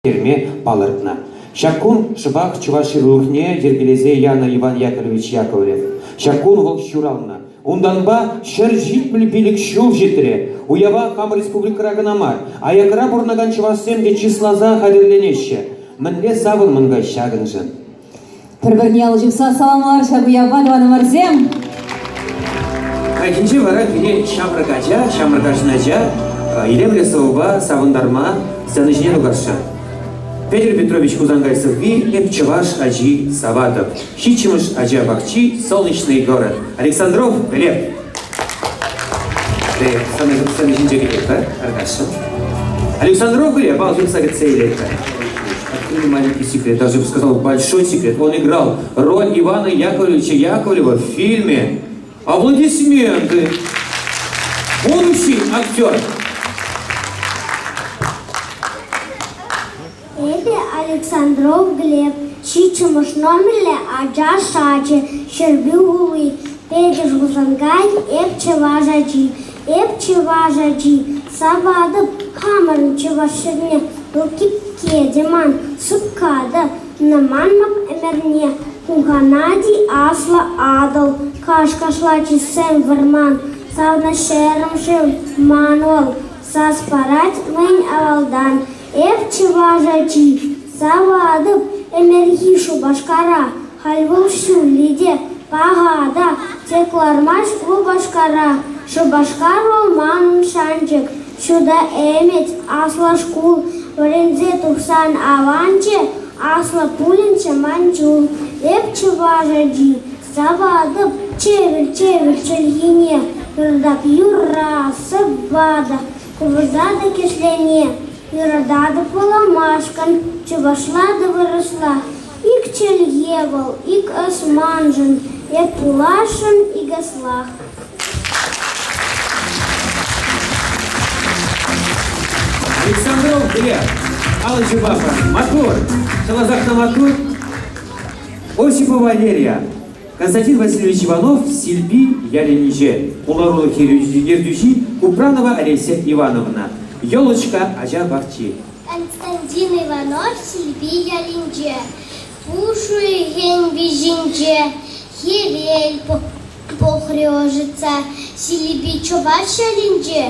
ирттерме палӑртнӑ. Ҫак кун шӑпах чӑваш ҫырулӑхне йӗркелесе янӑ Иван Яковлевич Яковлев. Ҫак кун вӑл ҫуралнӑ. Унтанпа 175 ҫул ҫитрӗ. Уява хамӑр республикӑра кӑна мар, аякра пурӑнакан чӑвашсем те чысласа хатӗрленеҫҫӗ. Мӗнле савӑнмӑн-ха ҫакӑншӑн? Пӗр-пӗрне алӑ ҫупса саламлар ҫак уявпа, тӑванӑмӑрсем! Хальхинче вара пире ҫамрӑк ача, ҫамрӑк арҫын ача илемлӗ сӑвӑпа савӑнтарма сцена ҫине тухасшӑн. Петӗр Петрович Хусанкай сӑвви «Эп чӑваш ачи саватӑп». Ҫиччӗмӗш ача пахчи «Солнечный город». Александров Глеб. Сцена ҫинче кӗтетпӗр, аркашшӑн. Александров Глеб ал ҫупса кӗтсе илетпӗр. Открыли маленький секрет, даже сказал большой секрет. Он играл роль Ивана Яковлевича Яковлева в фильме «Аплодисменты». Будущий актер. Эпӗ Александров Глеб, ҫиччӗмӗш номерлӗ ача сачӗ, Ҫӗрпӳ хули, Петӗр Хусанкай, эп чӑваш ачи, эп чӑваш ачи, саватӑп хамӑрӑн чӑваш ҫӗрне, вӑл кипке те ман, сӑпка та, манмӑп ӗмӗрне, хумханать-и аслӑ Атӑл, каш кашлать-и сӗм вӑрман, савнӑ ҫӗрӗм-шыв ман вӑл, сас парать мӗн авалтан. Эп чӑваш ачи, саватӑп ӗмӗрхи Шупашкара. Халь вӑл ҫӳллӗ те, паха та, тек лармасть лупашкара. Шупашкар вӑл манӑн шанчӑк, ҫутӑ ӗмӗт, аслӑ шкул. Вӗренсе тухсан аванччӗ, аслӑ пулинччӗ ман чул. Эп чӑваш ачи, саватӑп чӗвӗл-чӗвӗл чӗлхине, юратап юрра, сӑвва та, Купӑста та кӗслене юрататӑп вуламашкӑн, чӑвашла та вырӑсла. Ик чӗлхе вӑл, ик ӑс маншӑн, эп пуласшӑн ик ӑслах. Александров Глеб, алӑ ҫупапӑр. Маттур! Чӑнласах та маттур. Осипова Валерия, Константин Васильевич Иванов Силпи ялӗнче пултарулӑх ертӳҫи Купранова Олеся Ивановна, Елочка ача пахчи. Константин Иванов Силпи ялӗнче пуш уйӑхӗн виҫинче хӗвел пӑхрӗ ӑшӑтса. Силпи чӑваш ялӗнче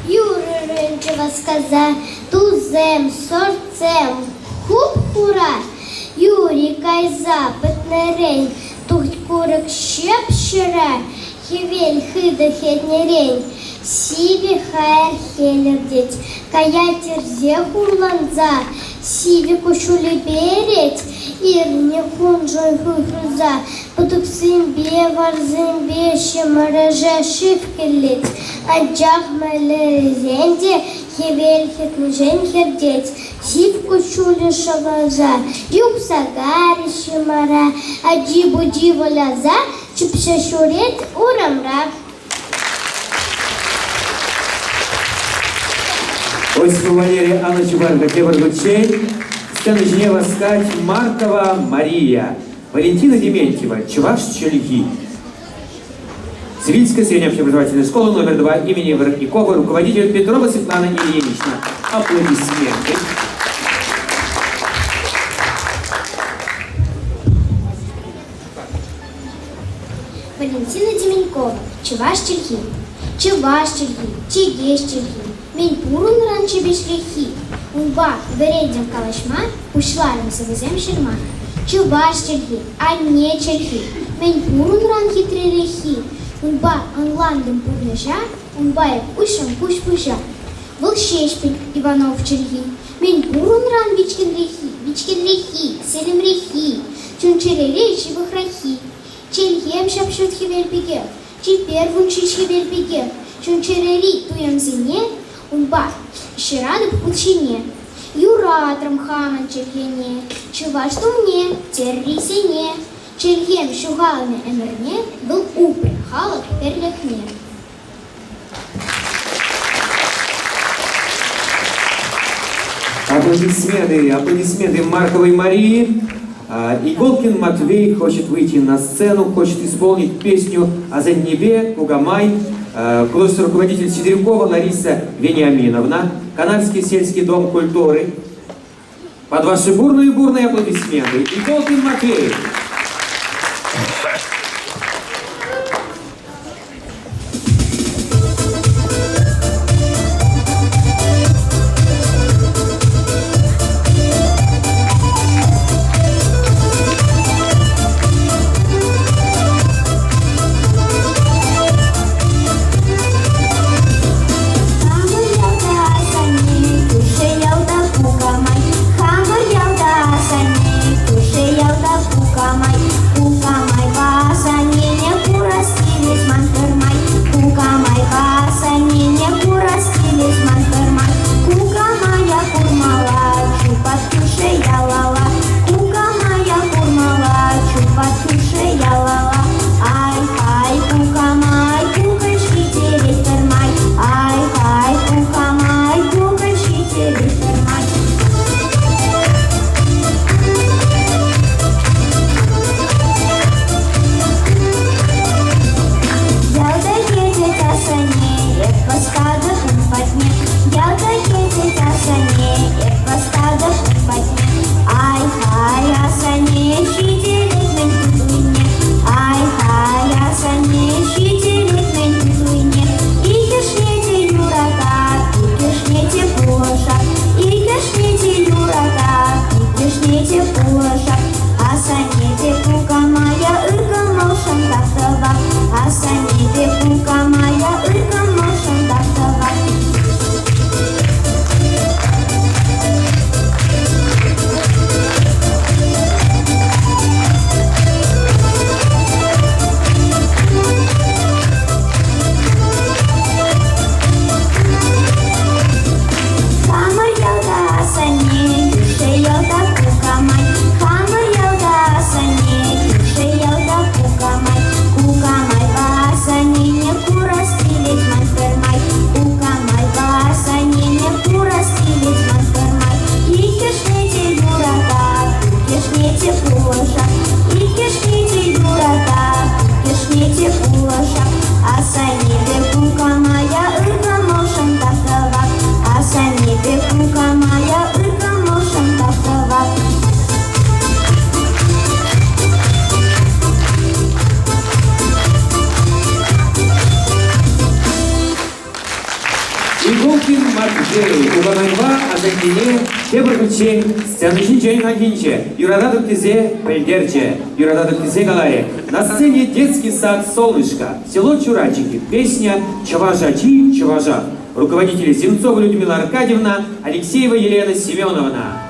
юрӑрӑнчӗ васкаса. Тусем, сӑртсем хуп-хура. Юри кайса пӗтнӗрен тухть-курӑк ҫӗп-ҫӑра, хӗвел хытӑ хӗрнӗрен сивӗ хаяр хӗлӗртет, каять ӗрсе хурланса, сивӗ куҫҫулӗпе ӗрет, ирнӗ куншӑн хуйхӑрса, путӑксемпе, варсемпе ҫӗмӗрӗше шыв кӗллет, анчах мӗнлересен те хӗвел хӗртнӗҫем хӗртет, Сив куҫҫулӗ шӑвӑрса юхса карӗ ҫымара, ачи-пӑчи выляса чупса ҫӳрет урамра. Осипова Валерия Анна Чубарка тепӗр хутчен сцена ҫине васкать Маркова Мария. Валентина Дементьева, чӑваш чӗлхи. Цивильская средняя общеобразовательная школа номер 2 имени Воротникова, руководитель Петрова Светлана Ильинична. Аплодисменты. Валентина Деменкова, чӑваш чӗлхи. Чӑваш чӗлхи, чӗкеҫ чӗлхи, мӗн пур унран чӗпеҫреххи. Унпа вӗрентӗм калаҫма, пуҫларӑм сӑвӑсем ҫырма. Чӑваш чӗлхи, анне чӗлхи, мӗн пур унран хитререххи. Унпа ӑнлантӑм пурнӑҫа, унпа эп уҫрӑм куҫ-пуҫа. Вӑл Ҫеҫпӗл Иванов чӗлхи, мӗн пур унран вичкӗнреххи, вичкӗнреххи, селӗмреххи, чун-чӗрере ҫывӑхраххи. Чӗлхем ҫап-ҫут хӗвел пекех, чипер вунҫич хӗвел пекех, чун-чӗрери туйӑмсене унпа ҫыратӑп хут ҫине. Юратрӑм хамӑн чӗлхене, чӑваш тумне, тӗррисене. Чӗлхем ҫухалнӑ ӗмӗрне вӑл упрӗ халӑх пӗрлӗхне. Аплодисменты, аплодисменты Марковой Марии. Иголкин Матвей хочет выйти на сцену, хочет исполнить песню «Азаннебе», «Кугамай». Художественный руководитель Сидорюкова Лариса Вениаминовна, Канарский сельский дом культуры. Под ваши бурные-бурные аплодисменты Иголкин Матвей. Хамӑр ялта асанне, кӳршӗ ялта кукамай. Хамӑр ялта асанне, кӳршӗ ялта кукамай. Кукамайпа асаннене курас килет ман пӗрмай. Кукамайпа асаннене курас килет ман пӗрмай. Кукамая курмалла, чупать кӳршӗ ялалла. Кукамая курмалла, чупать кӳршӗ ялалла. Ай-хай, кукамай, кукӑль ҫитерет пӗрмай. Ай-хай, кукамай, кукӑль ҫитерет пӗрмай. Ялта кетет асанне, эп васкатӑп ун патне. Ялта кетет асанне, эп васкатӑп ун патне. Ай-хай, асанне, ҫитерет-мӗн тутлине. Ай-хай, асанне, ҫитерет-мӗн тутлине. Иккӗшне те юратап, иккӗшне те пулӑшап. Иккӗшне те юратап, иккӗшне те пулӑшап. Асанне те кукамая ыр кӑмӑлшӑн тав тӑвап. Асанне те кукамая ыр кӑмӑлшӑн тав тӑвап. Хамӑр ялта асанне, кӳршӗ ялта кукамай. Хамӑр ялта асанне, кӳршӗ ялта кукамай. Кукамайпа асаннене курас килет ман пӗрмай. Кукамайпа асаннене курас килет ман пӗрмай. Иккӗшне те юратап, иккӗшне те пулӑшап. Иккӗшне те юратап, иккӗшне те пулӑшап. Асаннепе кукамая ыр кӑмӑлшӑн тав тӑвап. Асаннепе кукамая ыр кӑмӑлшӑн тав тӑвап. Иголкин Матвей кукамайпа асаттене тепӗр хутчен сцена ҫинчен хальхинче юрататӑп тесе пӗлтерчӗ. Юрататӑп тесе каларӗ. На сцене детский сад «Солнышко», село Чурачики, песня «Чӑваш ачи, чӑвашах». Руководители Земцова Людмила Аркадьевна, Алексеева Елена Семеновна.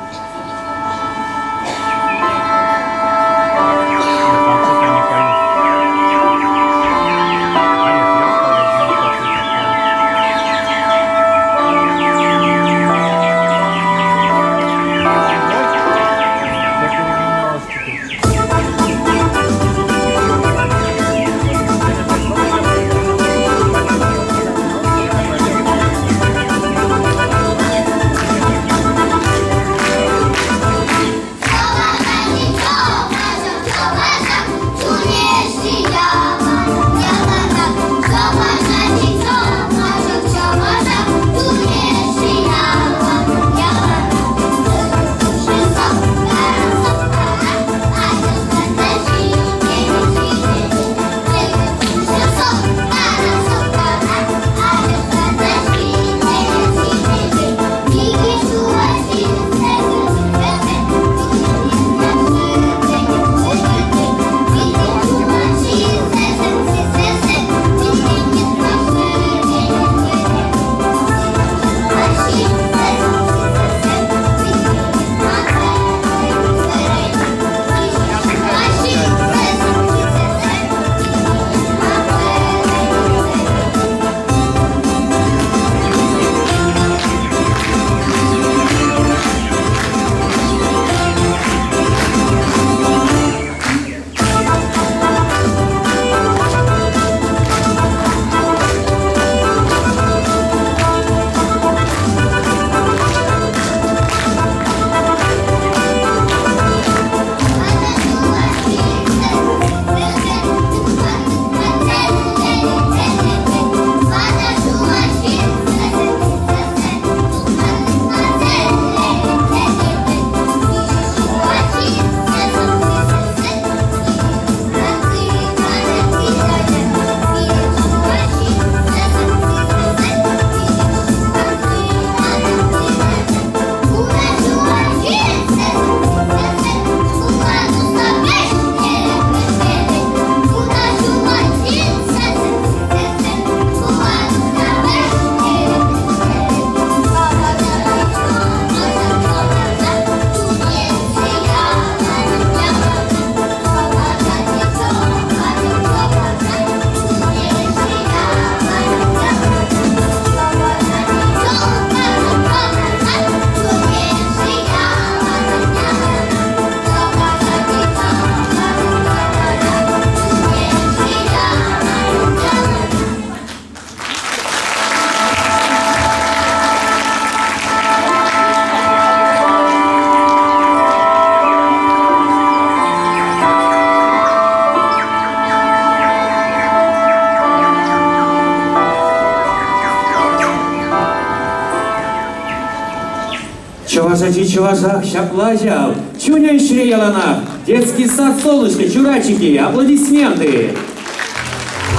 Чӑваш ачи чӑвашах, ҫапла ҫав. Чунӗ ӗҫре яланах. Детский сад «Солнышко», Чурачики, аплодисменты!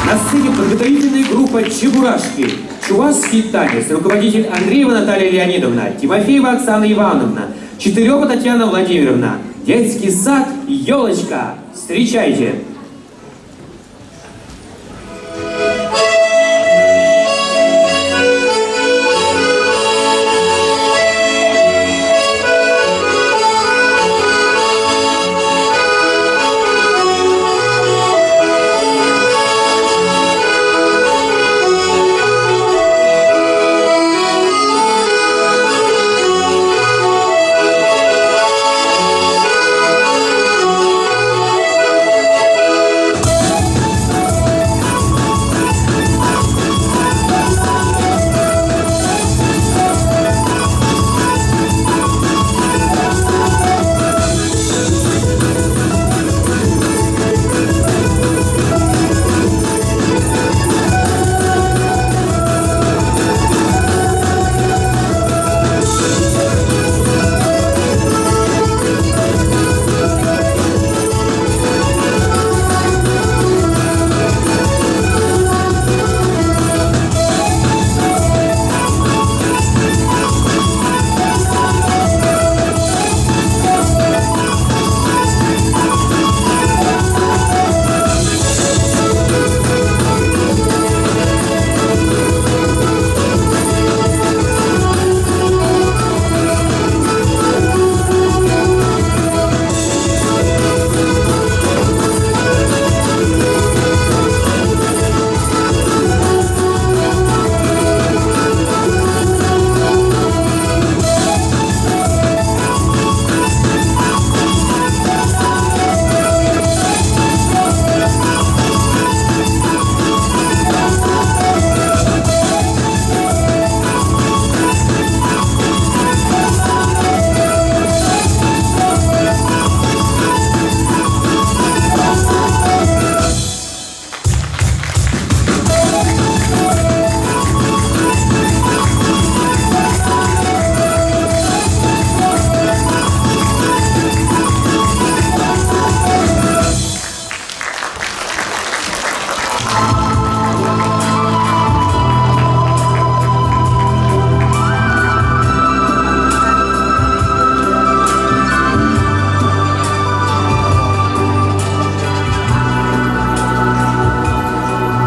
На сцене подготовительная группа «Чебурашки». Чувашский танец. Руководитель Андреева Наталья Леонидовна, Тимофеева Оксана Ивановна, Четырева Татьяна Владимировна. Детский сад «Елочка». Встречайте!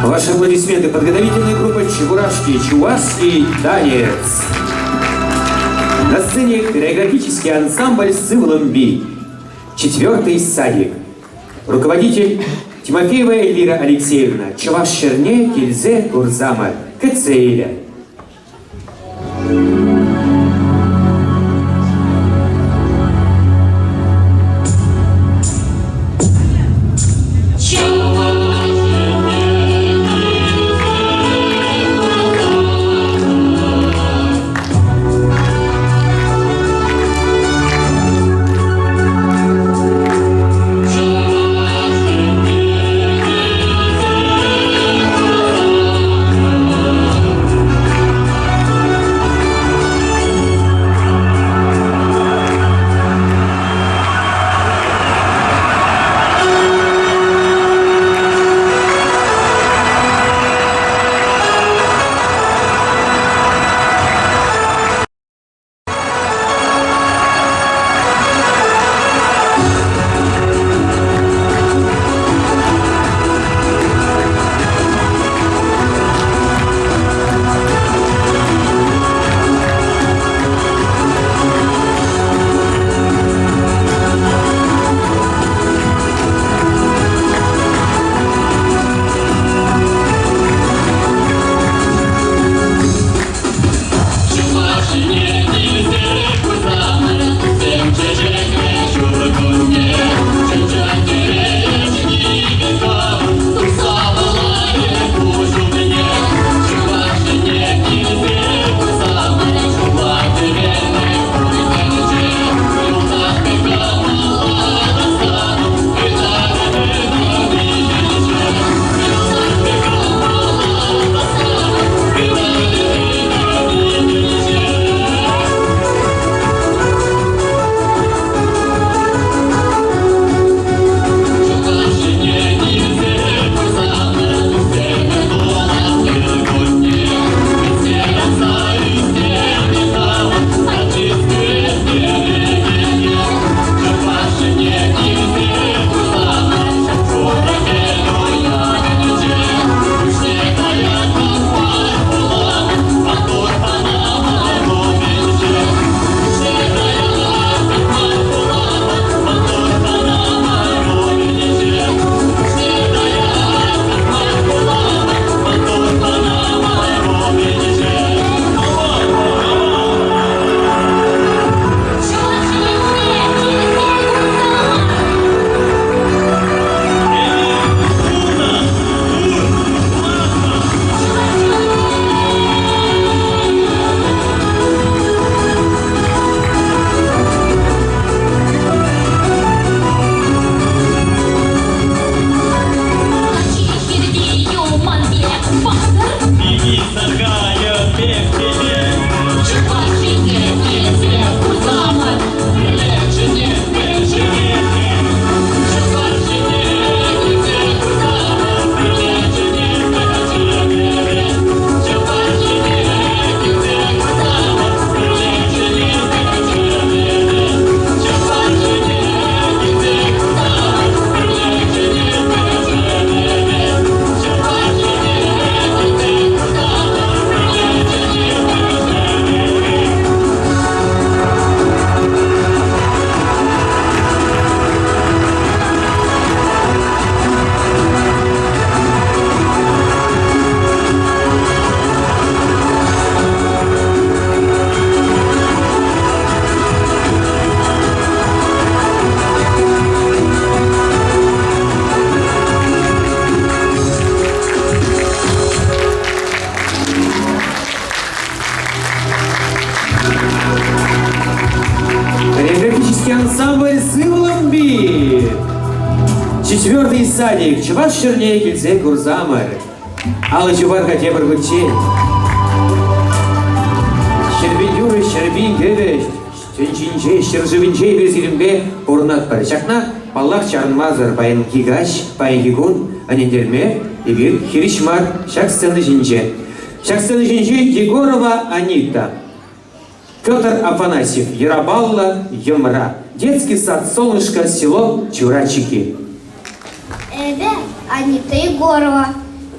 Ваши аплодисменты. Подготовительная группа «Чебурашки», «Чувашский танец». На сцене хореографический ансамбль «Сывломби». Четвертый садик. Руководитель Тимофеева Эльвира Алексеевна. Чӑваш ҫӗрне килсе курсамӑр. Кӗтсе илӗ. Чӑваш ҫӗрне килсе курсамӑр. Алӑ ҫупар-ха тепӗр хутчен. Ҫӗрпин юрӑ, ҫӗрпин кӗвӗ тӗнчинче, ҫӗршывӗнче эпир сирӗнпе пурӑнатпӑр. Ҫакна, паллах, чарӑнмасӑр паянхи каҫ, паянхи кун ӗнентерме эпир хирӗҫ мар ҫак сцена ҫинче. Ҫак сцена ҫинче Егорова Анита, Петр Афанасьев, Ярабалла Йӑмра, Детский сад «Солнышко», село Чурачики. Эпӗ Анита Егорова,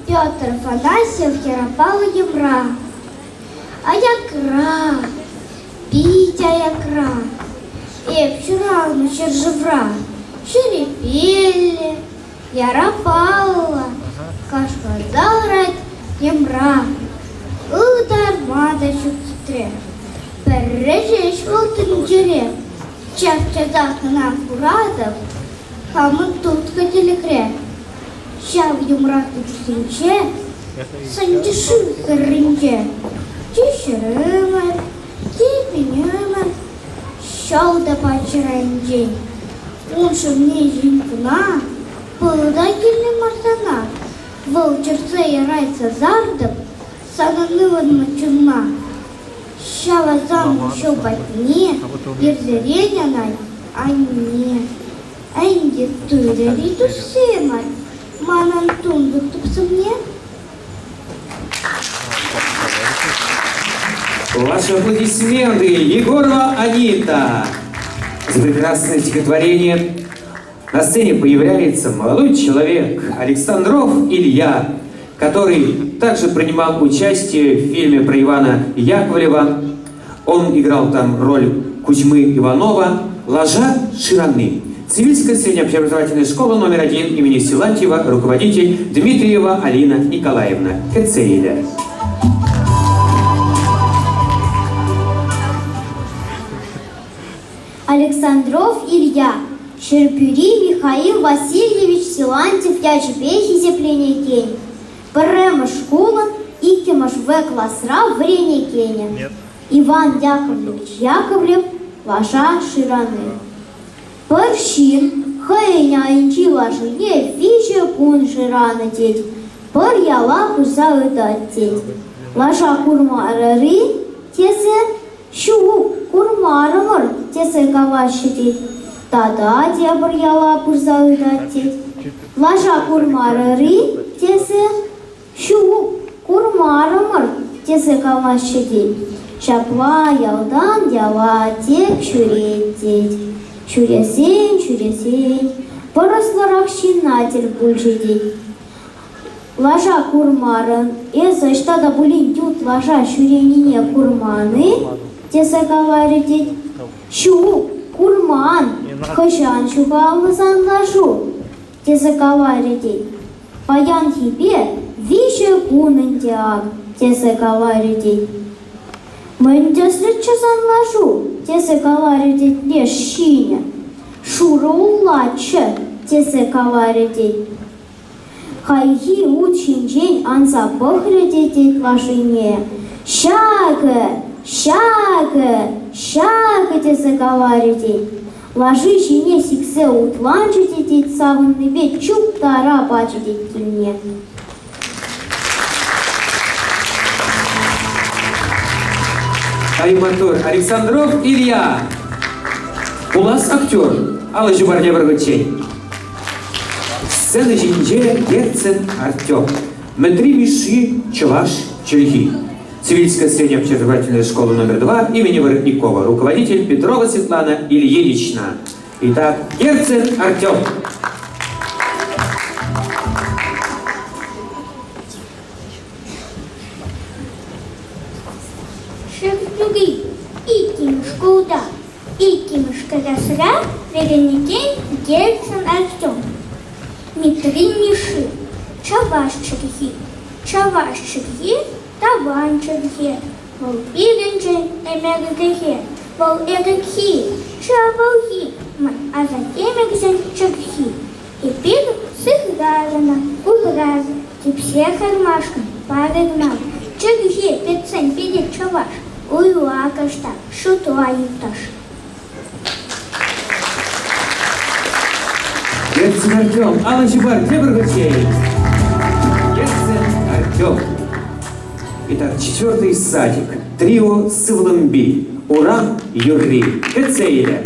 Петр Афанасьев, Ярабалла Йӑмра. Аякра, пит аякра, эп ҫуралнӑ ҫӗршывра, ҫӳрепелле, Ярапаллӑ, кашласа ларать йӑмра. Ытарма та ҫук хитре. Пӗрре ҫеҫ вӑл тӗнчере. Час-часах ӑна куратӑп, хамӑн тутлӑ тӗлӗкре. Ҫав йӑмра куҫсенче, сӑнчӑ шыв хӗрринче. Те ҫӗрӗмӗр, те пинӗмӗр, ҫӑл та пачӗ райӗнчен. Ун шывне ҫын кӑна, пыл та кирлӗ мар сана. Вӑл чӗртсе ярать сасартӑк санӑн ывӑннӑ чунна. Ҫав асамлӑ ҫул патне ирсерен анать анне. Ӗнтӗ тырӑри туссемӗр, манӑн тунсӑх тупсӑмне. Ваши аплодисменты, Егорова Анита! За прекрасное стихотворение на сцене появляется молодой человек Александров Илья, который также принимал участие в фильме про Ивана Яковлева. Он играл там роль Кузьмы Иванова «Лажа Шираны». Цивильская средняя общеобразовательная школа номер один имени Силантьева, руководитель Дмитриева Алина Николаевна. Кецеиля. Александров Илья, Ҫӗрпӳри Михаил Васильевич Силантьев ячӗпе хисепленекен пӗрремӗш шкулӑн иккӗмӗш В класра вӗренекенӗ Иван Яковлевич Яковлев лаша шырани. Пӗр ҫын хӑйӗн айӗнчи лашине виҫӗ кун шыранӑ тет, пӗр яла пырса ытать тет. Лаша курмарӑр-и тесе Ҫук, курмарӑмӑр, тесе калаҫҫӗ тет. Тата тепӗр яла пырса ыйтать тет. Лаша курмарӑр-и тесе Ҫук, курмарӑмӑр, тесе калаҫҫӗ тет. Ҫапла ялтан яла тек ҫӳрет тет. Ҫӳресен-ҫӳресен пӑрӑслӑрах ҫынна тӗл пулчӗ тет. Лаша курмарӑн, эсӗ ӑҫта та пулин ют лаша ҫӳренине курман-и? тесе каларӗ тет. Ҫук, курман, хӑҫан ҫухалнӑ сан лашу? тесе каларӗ тет. Паянхипе виҫӗ кун ӗнтӗ ак, тесе каларӗ тет. Мӗн тӗслӗччӗ сан лашу? тесе каларӗ тет леш ҫынӗ. Шурӑ уллаччӗ, тесе каларӗ тет. Хайхи ут ҫинчен анса пӑхрӗ те тет лашине: «Ҫакӑ! Ҫакӑ! Ҫакӑ!» тесе каларӗ тет. Лаши ҫине сиксе утланчӗ те тет савӑннипе чуптара пачӗ тет килне. Ай, маттур, Александров Илья! Пулас актер. Алӑ ҫупар тепӗр хутчен. Сцена ҫинче Герцен Артем. Мӗтри Мишши чӑваш чӗлхи. Цивильская средняя общеобразовательная школа номер 2 имени Воротникова. Руководитель Петрова Светлана Ильинична. Итак, Герцен Артем. Ҫӗрпӳри иккӗмӗш шкулта иккӗмӗш класра вӗренекен Герцен Артем, Митри Мишши, чӑваш чӗлхи, чӑваш чӗлхи тӑван чӗлхе, вӑл пирӗншӗн ӗмӗрлӗхе, вӑл ӗлӗкхи, ҫавӑлхи, мӑн асаттемӗрсен чӗлхи. Эпир сыхларӑмӑр, упрар, типсе хӑрмашкӑн парӑнман. Чӗлхе пӗтсен пире чӑваш, уйла кӑштах, шутла юлташ. Герцен Артем. Алӑ ҫупар тепӗр хутчен. Герцен Артем. Итак, четвертый садик. Трио Сывлӑмпи. Урам юрри. Кӗтсе илӗ.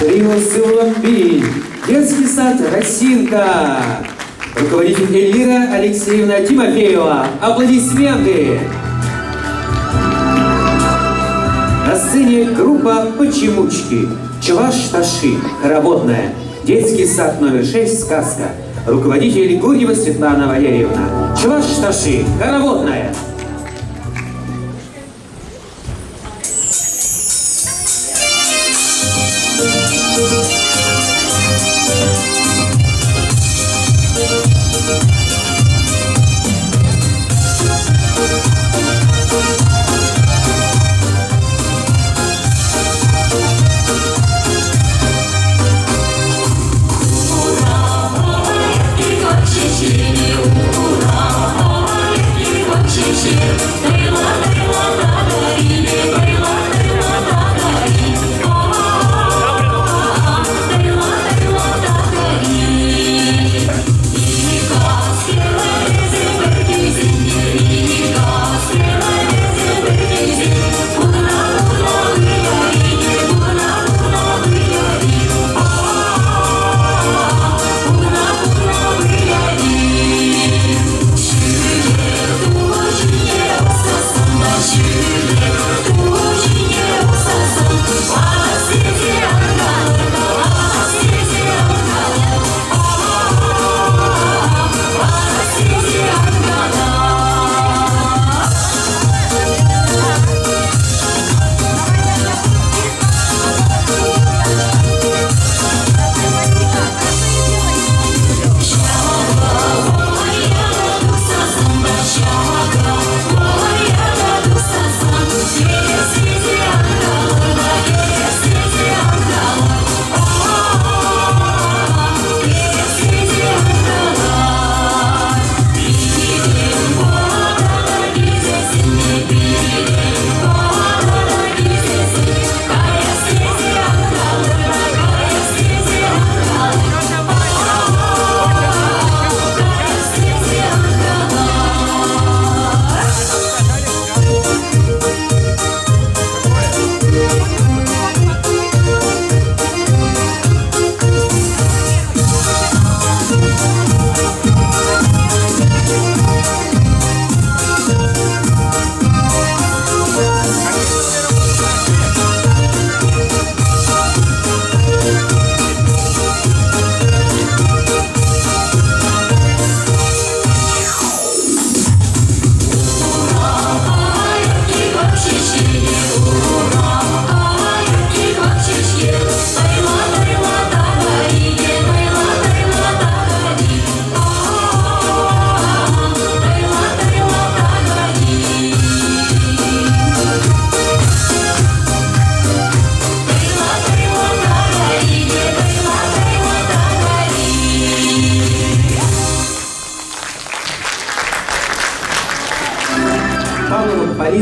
Трио Сывлӑмпи, детский сад «Росинка». Руководитель Эльвира Алексеевна Тимофеева. Аплодисменты! На сцене группа «Почемучки». Чуваш Таши. Хороводная. Детский сад номер 6 «Сказка». Руководитель Гурьева Светлана Валерьевна. Чуваш Таши. Хороводная. Ура,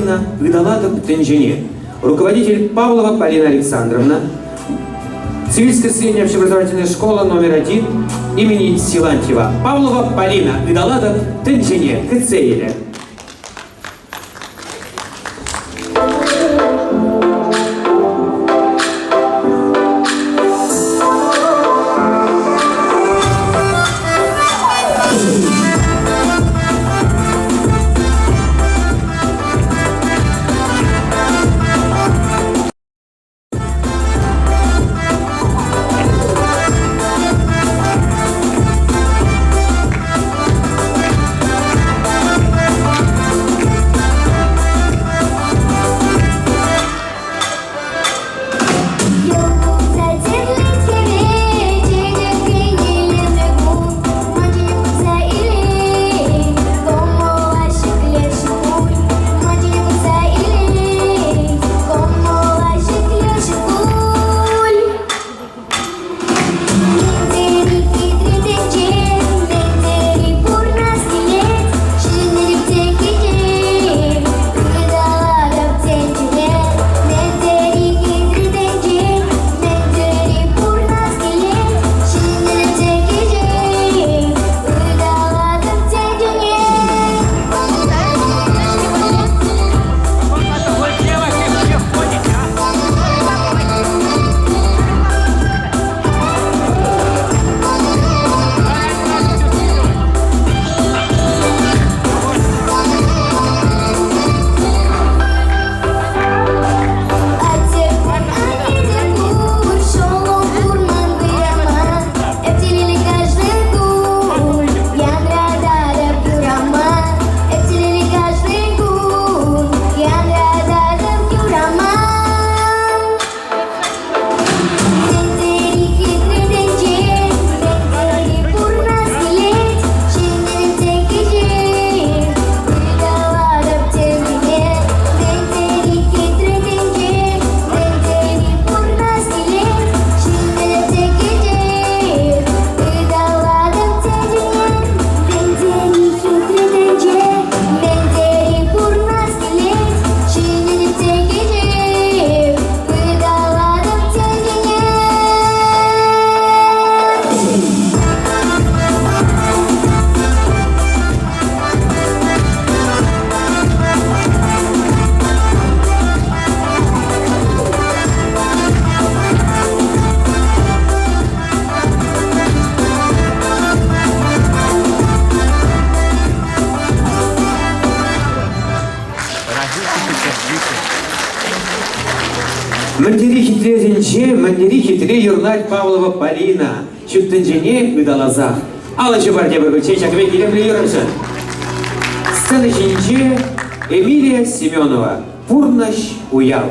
Елена «Ыталатӑп тӗнчене». Руководитель Павлова Полина Александровна, Цивильская средняя общеобразовательная школа номер 1 имени Силантьева. Павлова Полина «Ыталатӑп тӗнчене» кӗтсе илӗ. Мӗнлери хитресенче, мӗнлери хитре юрлать Павлова Полина. Ҫут тӗнчене ыталасах. Алӑ ҫупар тепӗр хутчен ҫак пек илемлӗ юрӑҫӑ. Сцена ҫинче Эмилия Семенова. Пурнӑҫ уяв.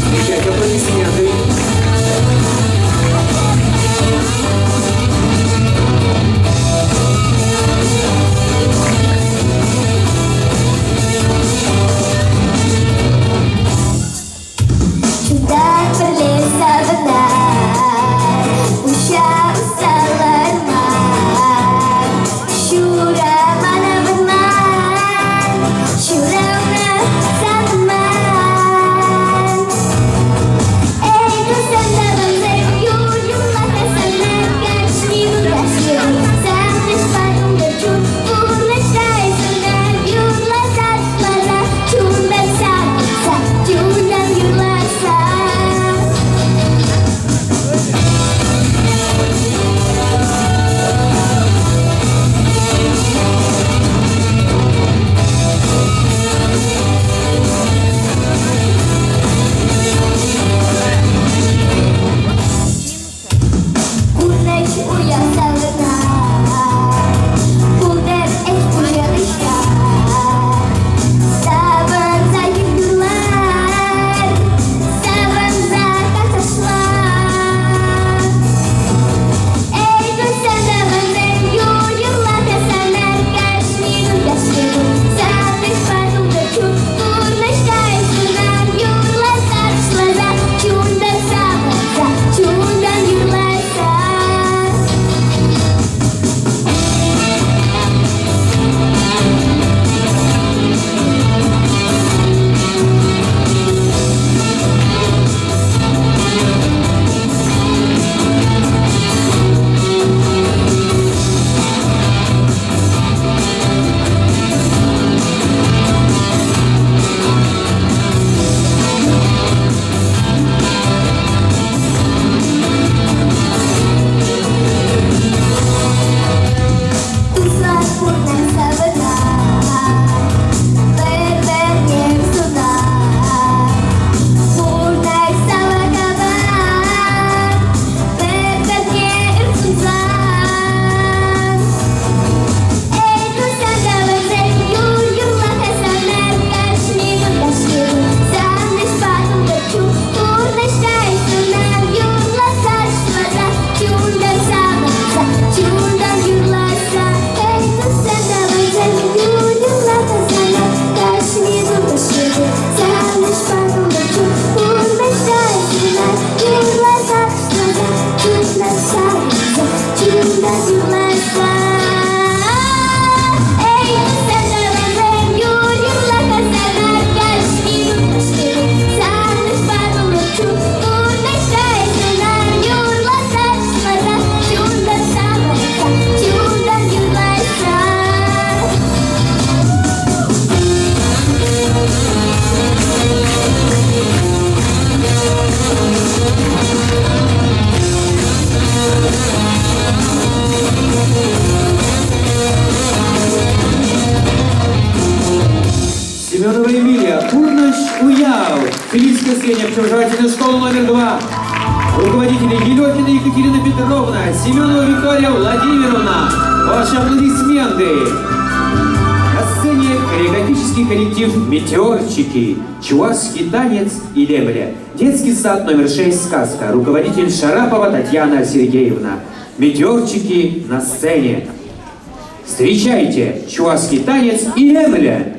Встречайте аплодисменты. Чунтан пӗрле савӑнар, пуҫа усалар мар. Ҫура мана вӑрман, ҫуралнӑ савӑнман. Эй, Клинская средняя общеобразовательная школа номер 2. Руководители Елехина Екатерина Петровна, Семенова Виктория Владимировна. Ваши аплодисменты. На сцене хореографический коллектив «Метеорчики», чувашский танец и лемля. Детский сад номер 6 «Сказка». Руководитель Шарапова Татьяна Сергеевна. «Метеорчики» на сцене. Встречайте, чувашский танец и лемля.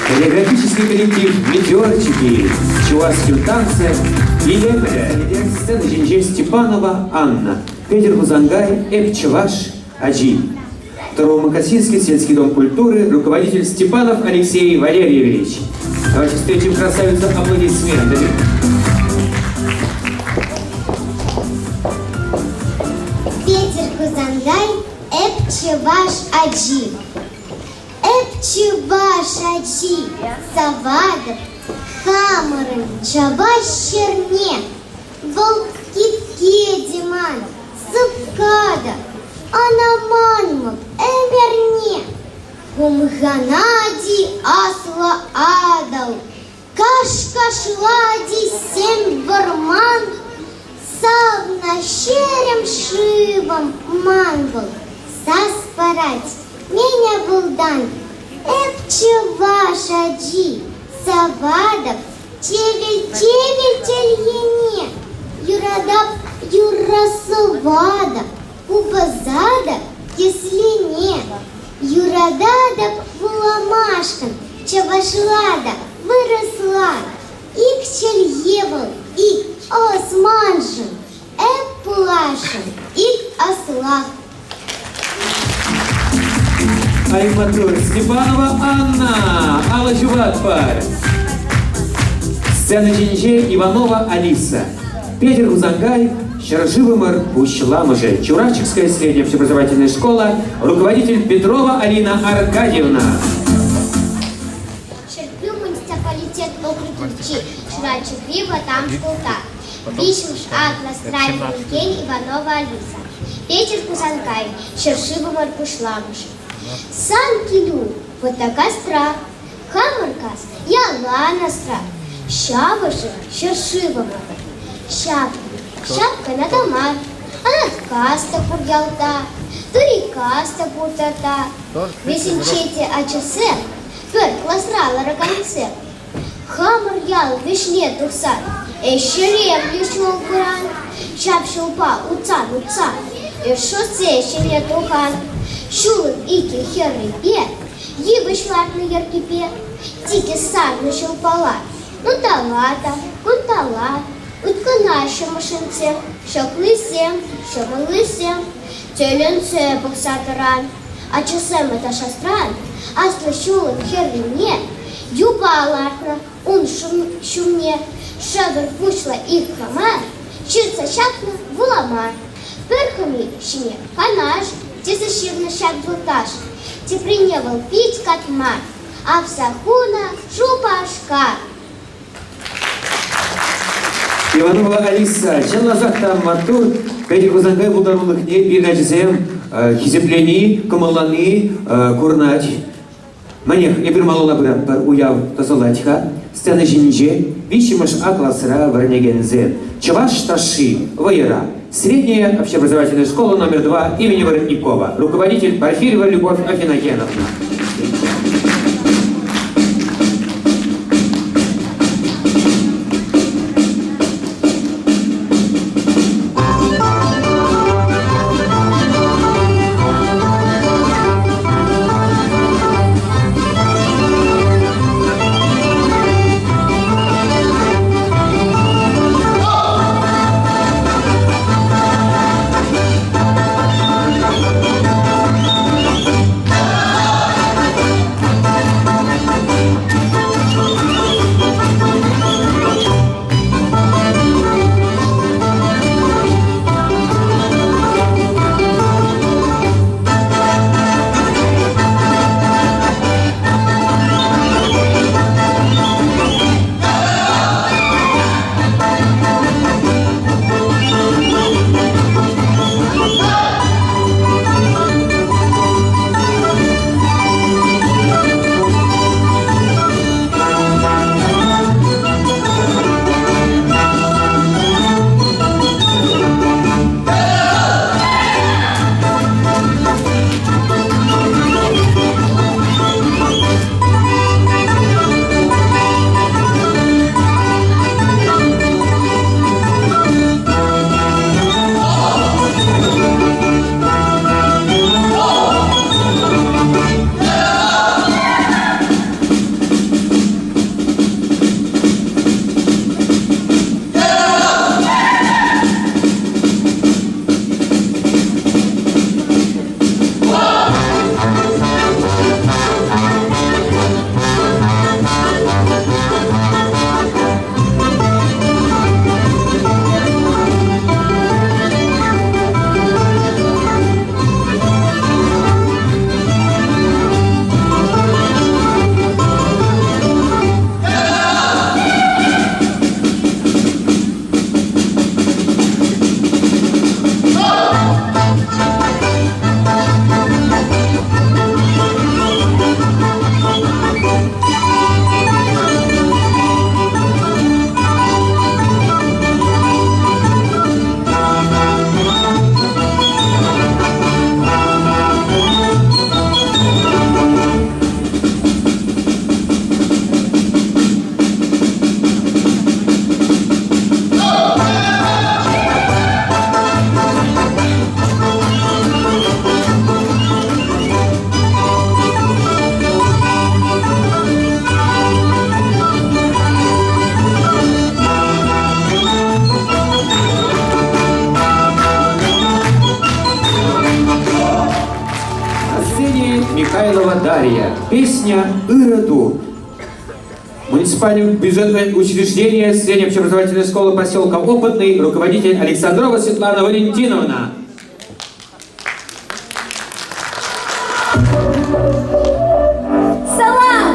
Хореографический коллектив «Метеорчики» чувашским танцем илемлӗ сцена ҫинче Степанова Анна, Петӗр Хусанкай, Эп чӑваш ачи. Второмакасинский сельский дом культуры, руководитель Степанов Алексей Валерьевич. Давайте встретим красавицу аплодисментами. Петӗр Хусанкай, Эп чӑваш ачи. Эп чӑваш ачи, саватӑп хамӑрӑн чӑваш ҫӗрне. Вӑл кипке те ман, сӑпка та, ӑна манмӑп ӗмӗрне. Хумханать-и аслӑ Атӑл, каш-кашлать-и сӗм вӑрман, Савнӑ ҫерем шывӑм ман вӑл, сас парать меня вӑлтан. Эп чӑваш ачи, саватӑп чевел-чевел чӗлхене, юратап юрра-сӑвва та, купӑса та, кӗслене. Юрататӑп вуламашкӑн чӑвашла та. Вырӑсла ик чӗлхе вӑл, ик ӑс маншӑн, эп пуласшӑн ик ӑслах. Ай, маттур, Степанова Анна, алӑ ҫупатпӑр. Сцена ҫинче Иванова Алиса. Петӗр Хусанкай, ҫӗршывӑмӑр пуҫламӑшӗ. Чурачикская средняя общеобразовательная школа, руководитель Петрова Алина Аркадьевна. Ҫӗрпӳ муниципалитет округӗнчи Чурачӑкри вӑтам шкулта виҫҫӗмӗш А класра вӗренекен Иванова Алиса, Петӗр Хусанкай, ҫӗршывӑмӑр пуҫламӑшӗ. Сан килӳ вӑтакасра, хамӑр кас ялан асра, ҫавӑшӗ ҫӗршывӑмӑр. Ҫапнӑ, ҫап кӑна та мар, Анаткас та пур ялта, Турикас та пур тата. Вӗсенче те ачасем пӗр класра ларакансем. Хамӑр ял вӗҫне тухсан ӗҫ-ҫӗремлӗ ҫул куран, ҫав ҫулпа утсан-утсан эс шоссе ҫине тухан. Ҫулӑн икӗ хӗррипе йывӑҫ лартнӑ йӗркипе тикӗс сарнӑ ҫулпала унталла та кунталла ыткӑнаҫҫӗ машинсем, ҫӑклисем, ҫӑмӑллисем. Тӗлӗнсе пӑхса тӑран. Ачасем аташасран аслӑ ҫулӑн хӗррине юпа лартнӑ, ун ҫумне шӗвӗр пуҫлӑ ик хӑма ҫыртса ҫакнӑ вулама. Пӗр хӑми ҫине Канаш тесе ҫырнӑ ҫак юлташ, теприне вӑл пит катма авса хунӑ Шупашкар. Иванова Алиса чӑнласах та маттур. Петӗр Хусанкай пултарулӑхне пирӗн ачасем хисеплени, кӑмӑллани курӑнать. Мӗнех, эпир малалла пыратпӑр. Уяв тӑсӑлать-ха. Сцена ҫинче виҫҫӗмӗш А класра вӗренекенсем Чӑваш ташши вӑйӑра. Средняя общеобразовательная школа номер 2 имени Воротникова. Руководитель Порфирьева Любовь Афиногеновна. Михайлова Дарья. Песня «Ырӑ ту». Муниципальное бюджетное учреждение Средней общеобразовательной школы поселка Опытный, руководитель Александрова Светлана Валентиновна. Салам!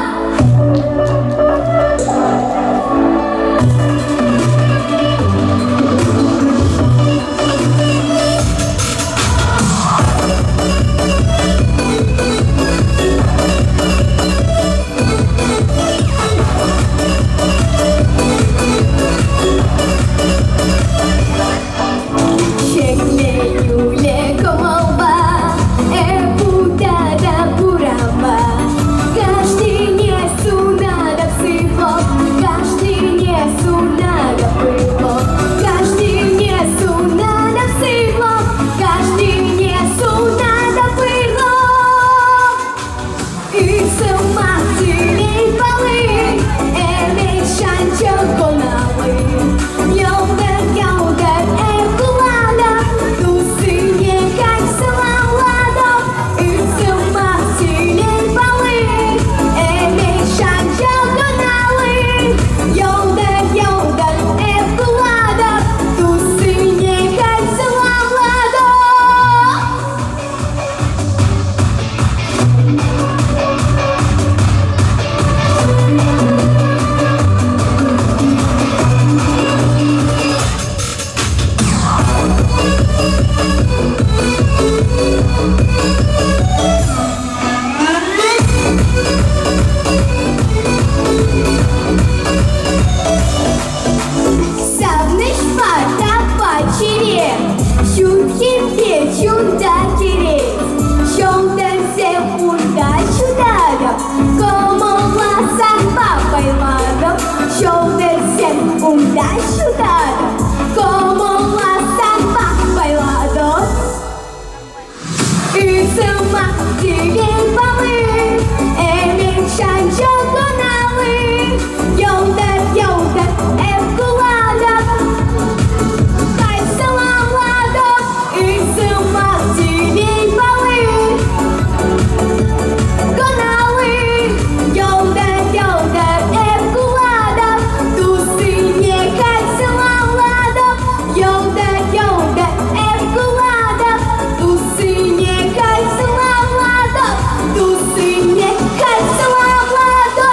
Ҫӗкленӳллӗ кӑмӑлпа эп утатӑп урампа. Кашнине сунатӑп сывлӑх, кашнине сунатӑп ырлӑх, кашнине сунатӑп сывлӑх, кашнине сунатӑп ырлӑх. Ӳсӗм телей палли, ӗмӗт шанчӑк кӑналли. Йӑлтӑр-йӑлтӑр эп кулатӑп, туссене каҫ саламлатӑп. Ӳсӗм телей палли, ӗмӗт шанчӑк кӑналли. Йӑлтӑр-йӑлтӑр эп кулатӑп, туссене каҫ саламлатӑп. Савнӑҫпа таппа чӗре, ҫурхипе чунта кӗрет. Ҫӑлтӑрсем унта ҫутатӑп, кӑмӑла санпа пайлатӑп. Ҫӑлтӑрсем унта ҫутатӑп, кӑмӑла санпа пайлатӑп. Ӳсӗм телей палли, ӗмӗт шанчӑклӑн алли. Йӑлтӑр-йӑлтӑр эп кулатӑп, халь саламлатӑп. Ӳсӗм телей палли, кӑналли. Йӑлтӑр-йӑлтӑр эп кулатӑп, туссене халь саламлатӑп. Йӑлтӑр-йӑлтӑр эп кулатӑп, туссене халь саламлатӑп, туссене халь саламлатӑп.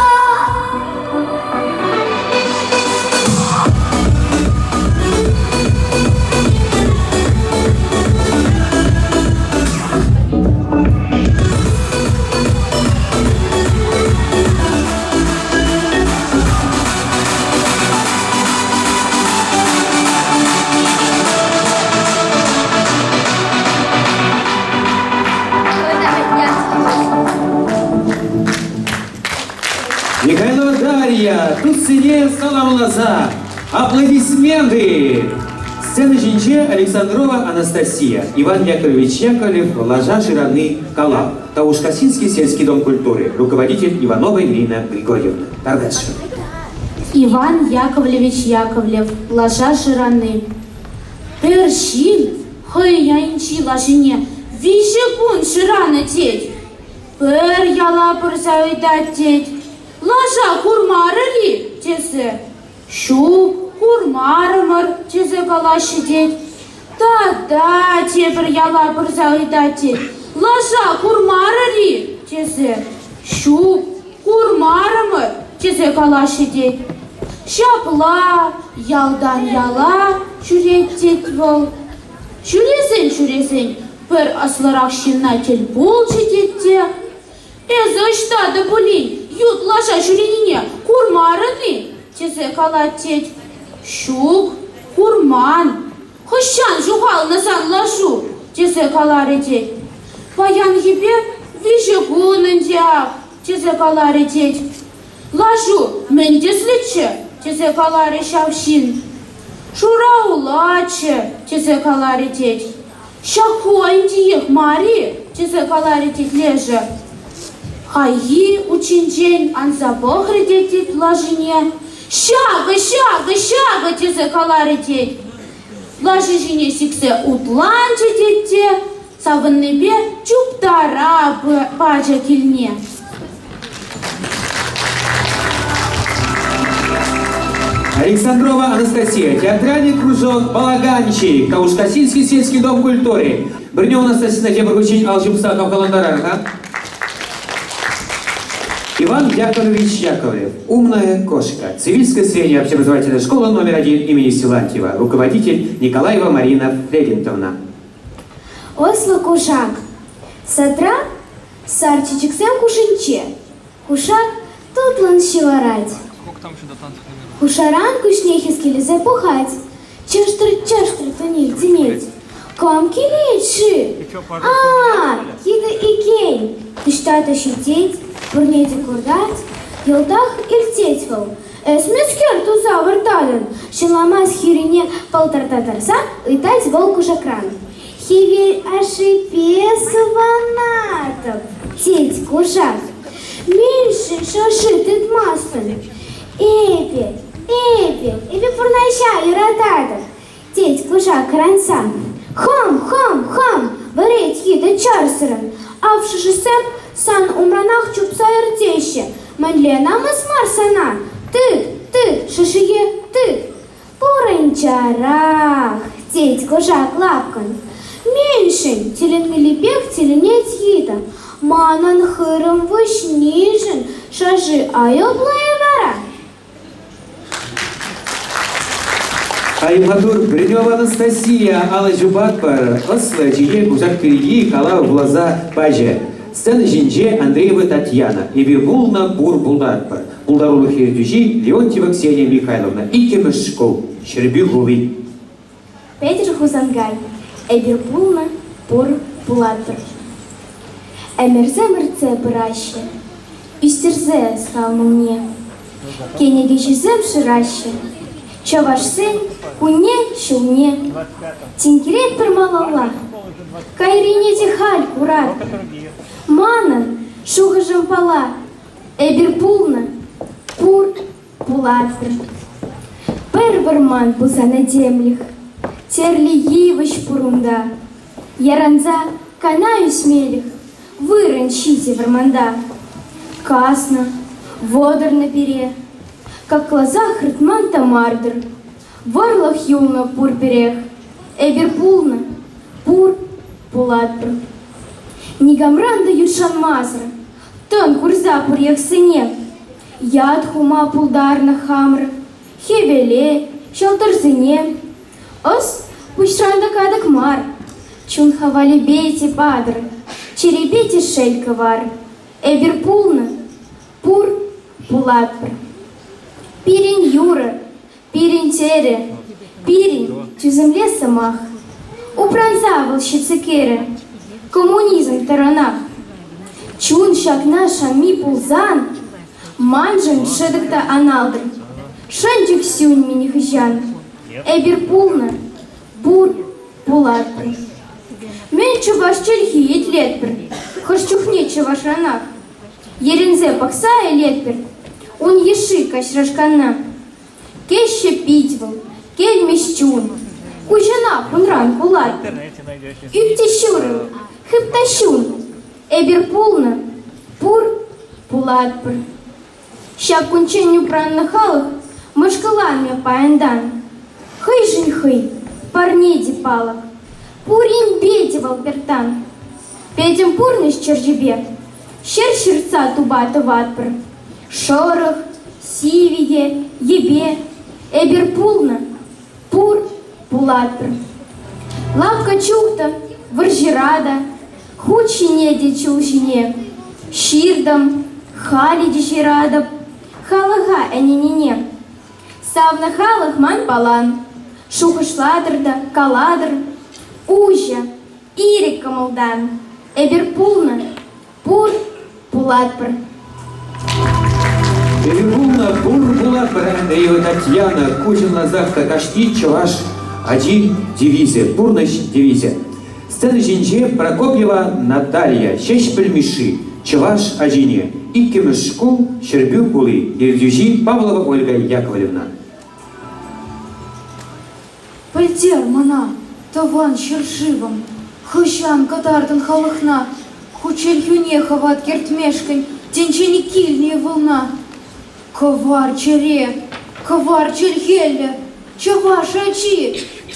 Михайлова Дарья, туссене саламласа, аплодисменты! Сцена ҫинче Александрова Анастасия, Иван Яковлевич Яковлев, Лажа Жираны Калав, Таушкасинский сельский дом культуры, руководитель Иванова Ирина Григорьевна. Тардашева. Иван Яковлевич Яковлев, Лаша шырани. Пӗр ҫил хӑй айӗнчи лашине виҫӗ кун шыранӑ тет. Пӗр яла пырса ыйтать тет. Лаша курмарӑр-и тесе. Ҫук, курмарӑмӑр тесе калаҫҫӗ тет. Тата тепӗр яла пырса ыйтать тет. Лаша курмарӑр-и тесе. Ҫук, курмарӑмӑр тесе калаҫҫӗ тет. Ҫапла ялтан яла ҫӳрет тет вӑл. Ҫӳресен-ҫӳресен пӗр ӑслӑрах ҫынна тӗл пулчӗ тет те, Эсӗ ӑҫта та пулин ют лаша ҫӳренине курмарӑн-и? тесе калать тет. Ҫук, курман. Хӑҫан ҫухалнӑ сан лашу? тесе каларӗ тет. Паянхипе виҫӗ кун ӗнтӗ ак, тесе каларӗ тет. Лашу мӗн тӗслӗччӗ? тесе каларӗ ҫав ҫын. Шура улаччӗ, тесе каларӗ тет. Ҫак ху айӗнчиех мар-и? тесе каларӗ тет лешӗ. Хайхи учинчен анса пӑхрӗ те тет лашине. Ҫакӑ, ҫакӑ, ҫакӑ! тесе каларӗ тет. Лаши ҫине сиксе утланчӗ тет те. Савӑннипе чуптара пачӗ килне. Александрова Анастасия, театральный кружок «Балаганчик», Каушкасинский сельский дом культуры. Брнева Анастасия тепӗр хутчен ал ҫупса хавхалантарар-ха. Иван Яковлевич Яковлев, «Умная кошка», Цивильская средняя общеобразовательная школа номер один имени Силантьева, руководитель Николаева Марина Флегентовна. Ӑслӑ кушак. Садра сар чечексем хушшинче кушак тутлӑн ҫывӑрать. Хушӑран куҫне хӗскелесе пӑхать, чӑштӑр-чӑштӑр туни илтӗнет. Кам килет-ши? А, йытӑ иккен! Таҫта та ҫитет, пурне те куртать, йӑлтах иртет вӑл. Эс мӗскер туса выртатӑн? Ҫӑмламас хӳрине пӑлтӑртаттарса ыйтать вӑл кушакран. Хӗвел ашшӗпе сӑванатӑп, тет кушак. Мӗншӗн шӑши тытмастӑн? Эпӗ, эпӗ, эпӗ пурнӑҫа юрататӑп, тет кушак ранса. Хам, хам, хам, вӗрет йытӑ чарсӑрӑн. Ав шӑшисем сан умранах чупса иртеҫҫӗ. Мӗнле намӑс мар сана? Тыт, тыт, шӑшие, тыт. Пурӑнчарах, тет кушак лапкӑн. Мӗншӗн тӗлӗнмеллипех тӗлӗнет йытӑ. Манӑн хырӑм вӗҫнишӗн шӑши айӑплӑ-и вара? Айматур Бринева Анастасия алӑ ҫупатпӑр. Ӑслӑ чие кушак пирки калав вуласа пачӗ. Сцена ҫинче Андреева Татьяна. Эпир пулнӑ, пур пултаратпӑр. Пултарулӑх ертӳҫи Леонтьева Ксения Михайловна. Иккӗмӗш шкул. Ҫӗрпӳ хули. Петӗр Хусанкай. Эпир пулнӑ, пур пулатпӑр. Ӗмӗрсем иртсе пыраҫҫӗ, ӳстерсе ӑсталмӑлне. Кӗнекеҫӗсем шыраҫҫӗ, чӑвашсен кунне-ҫулне. Тинкеретпӗр малалла, кайрине те халь куратпӑр. Манӑн шухӑшӑмпала эпир пулнӑ, пур пулатпӑр. Пӗр вӑрман пулсан этемлӗх, тӗрлӗ йывӑҫ пур унта. Яранса кана ӳсмелӗх вырӑн ҫитӗ вӑрманта. Каснӑ, вӑтӑрнӑ пире, какласа хыртман та мар-тӑр. Вӑрлӑх юлнӑ пурпӗрех, эпир пулнӑ, пур пулатпӑр. Никамран та ютшанмасӑр, тӑн курса пур йӑхсене ят хума пултарнӑ хамӑр хӗвеле, ҫӑлтӑрсене. Ӑс пуҫран та катӑк мар, чун хавалӗпе те патӑр, чӗрепе те шел кӑвар. Эпир пулнӑ, пур, пулатпӑр. Пирӗн юрӑ, пирӗн тӗрӗ, пирӗн тӳсӗмле сӑмах. Упранса вӑл ҫитсе кӗрӗ, коммунизм тӑранах. Чун ҫакна шанми пулсан, маншӑн шӑтӑк та аналтӑр, шанчӑк сӳнмӗ нихӑҫан. Эпир пулнӑ, пур, пулатпӑр. Мӗн чӑваш чӗлхи итлетпӗр, хӑш чухне чӑвашранах. Йӗрӗнсе пӑхса илетпӗр ун йышши каҫрашкана. Кеҫҫӗ пит вӑл, келмӗҫ чун, куҫӑнах унран кулать. Ӳт те ҫурӑл, хыт та ҫун, эпир пулнӑ, пур, пулатпӑр. Ҫак кунччен упраннӑ халӑх мӑшкӑланмӗ паянтан. Хӑйшӗн хӑй парне те палӑк, пуринпе те вӑл пӗртан. Пӗтӗм пурнӑҫ чӗрчипе ҫӗр ҫыртса тупа тӑватпӑр. Шӑрӑх, сивӗ те, йӗпе эпир пулнӑ, пур пулатпӑр. Лавкка чух та, вӑрҫӑра та, хут ҫине те чул ҫине ҫыртӑм, халӗ те ҫыратӑп халӑха ӗненнине. Савнӑ халӑх ман палан, шухӑшлатӑр та калатӑр, уҫӑ, ирӗк кӑмӑлтан эпир пулнӑ, пур пулатпӑр. Эпир пулнӑ, пур пулатпӑр, Андреева Татьяна куҫӑнласах та кашни чӑваш ачи девизӗ, пурнӑҫ девизӗ. Сцена ҫинче Прокопьева Наталья, Ҫеҫпӗл Мишши, чӑваш ачине, иккӗмӗш шкул, Ҫӗрпӳ хули, ертӳҫи Павлова Ольга Яковлевна. Пӗлтер мана, тӑван ҫӗршывӑм, Хӑҫан кӑтартӑн халӑхна? Ху чӗлхӳне хӑват кӗртмешкӗн тӗнчене килнӗ ывӑлна. Кӑвар чӗре, кӑвар чӗлхеллӗ, чӑваш ачи,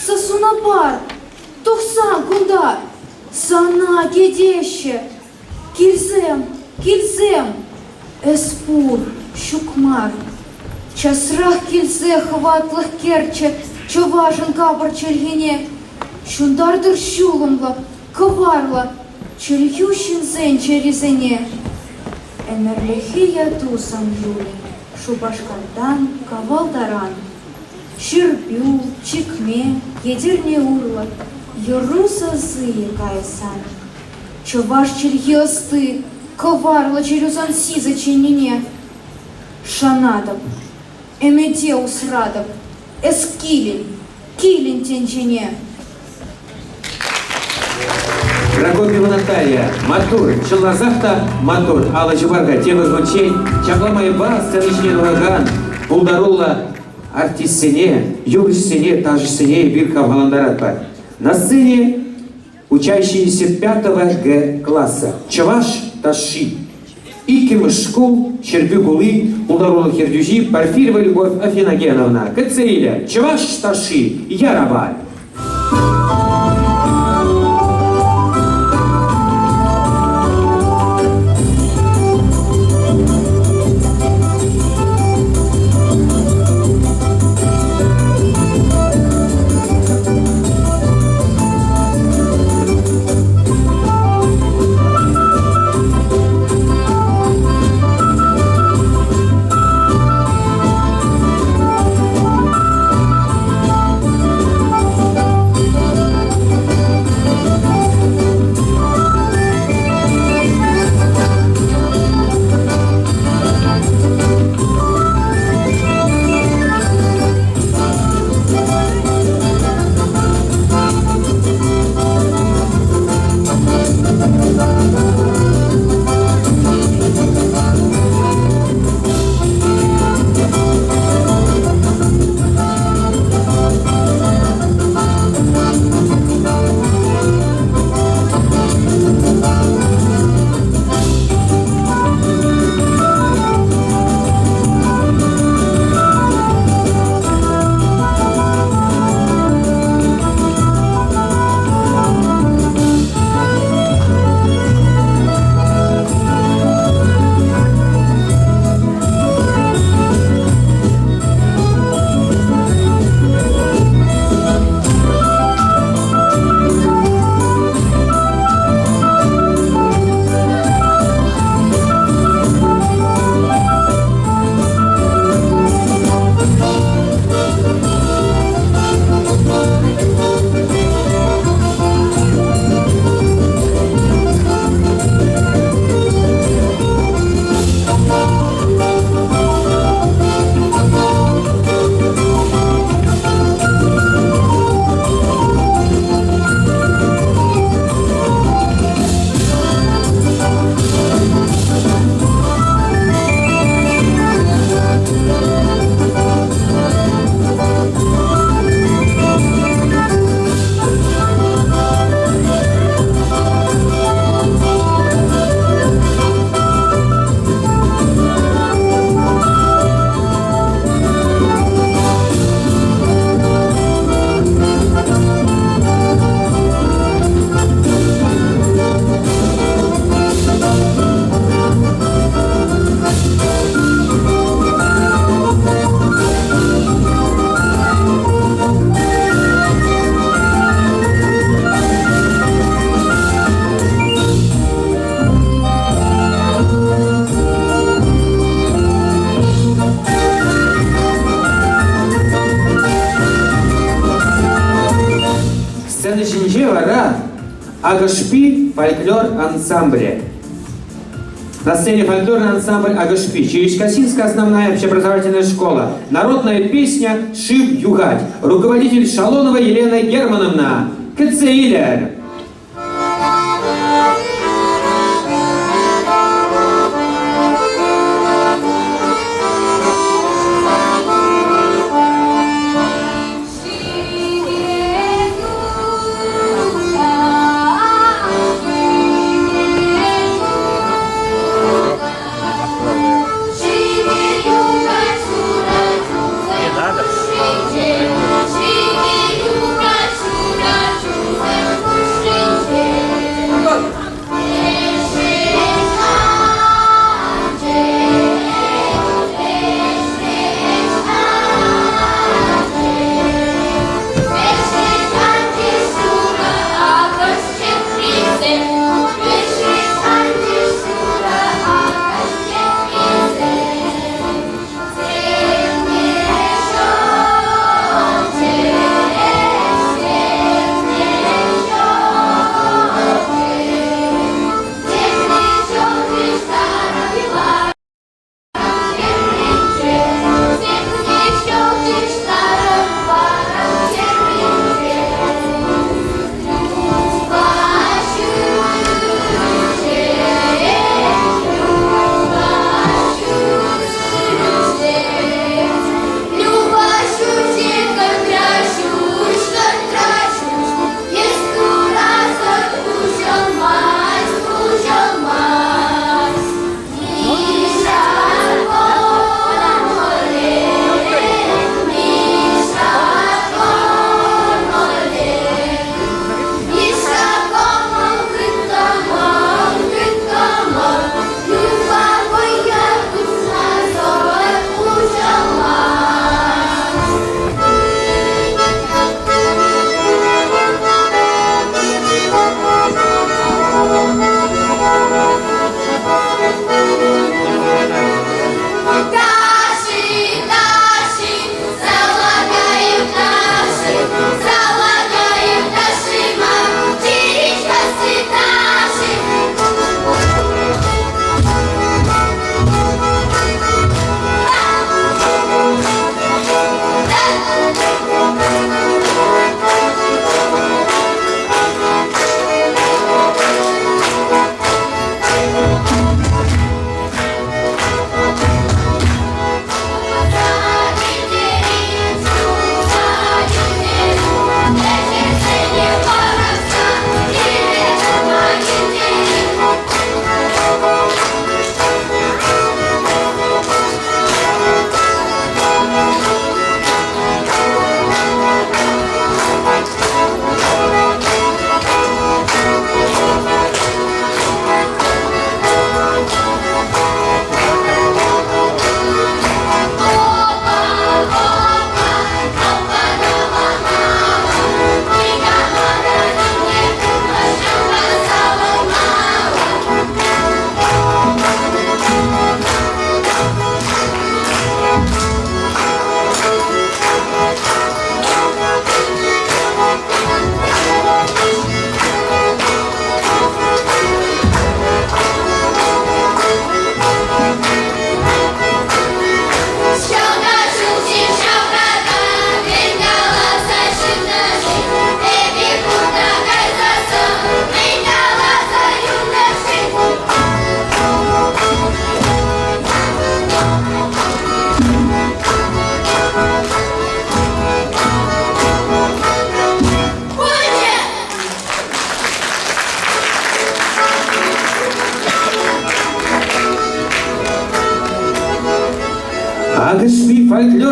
сасуна пар, тухсан кунта, сана кӗтеҫҫӗ. Килсем, килсем, эс пур, ҫук мар. Часрах килсе хӑватлӑх кӗрчӗ чӑвашӑн капӑр чӗлхине. Ҫунтартӑр ҫулӑмлӑ, кӑварлӑ чӗлхӳ ҫынсен чӗрисене. Ӗмӗрлӗхе яту сан юлӗ Шупашкартан Кавал таран. Ҫӗрпӳ, Чикме, Етӗрне урлӑ юрру сасийӗ кайсан. Чӑваш чӗлхи ӑсти, кӑварлӑ чӗрӳ сан сисӗ чӗннине. Шанатӑп, ӗмӗте усратӑп, эс килӗн, килӗн тӗнчене. Прокопьева Наталья, маттур, чӑнласах та маттур, алӑ ҫупар-ха тепӗр хутчен ҫапла майпа сцена ҫине тухакан пултаруллӑ артистсене, юрӑҫсене, ташӑҫсене эпир хавхалантаратпӑр. На сцене учащиеся 5 Г класса Чӑваш ташши. Иккӗмӗш шкул Ҫӗрпӳ хули пултарулӑх ертӳҫи Порфирьева Любовь Афиногеновна кӗтсе илӗ Чӑваш ташши ярапа. Сцена ҫинче вара Акӑшпи фольклор ансамблӗ. На сцене фольклорный ансамбль «Агашпи», Черечкасинская основная общеобразовательная школа, народная песня «Шив юхать», руководитель Шалонова Елена Германовна. Кӗтсе илӗр!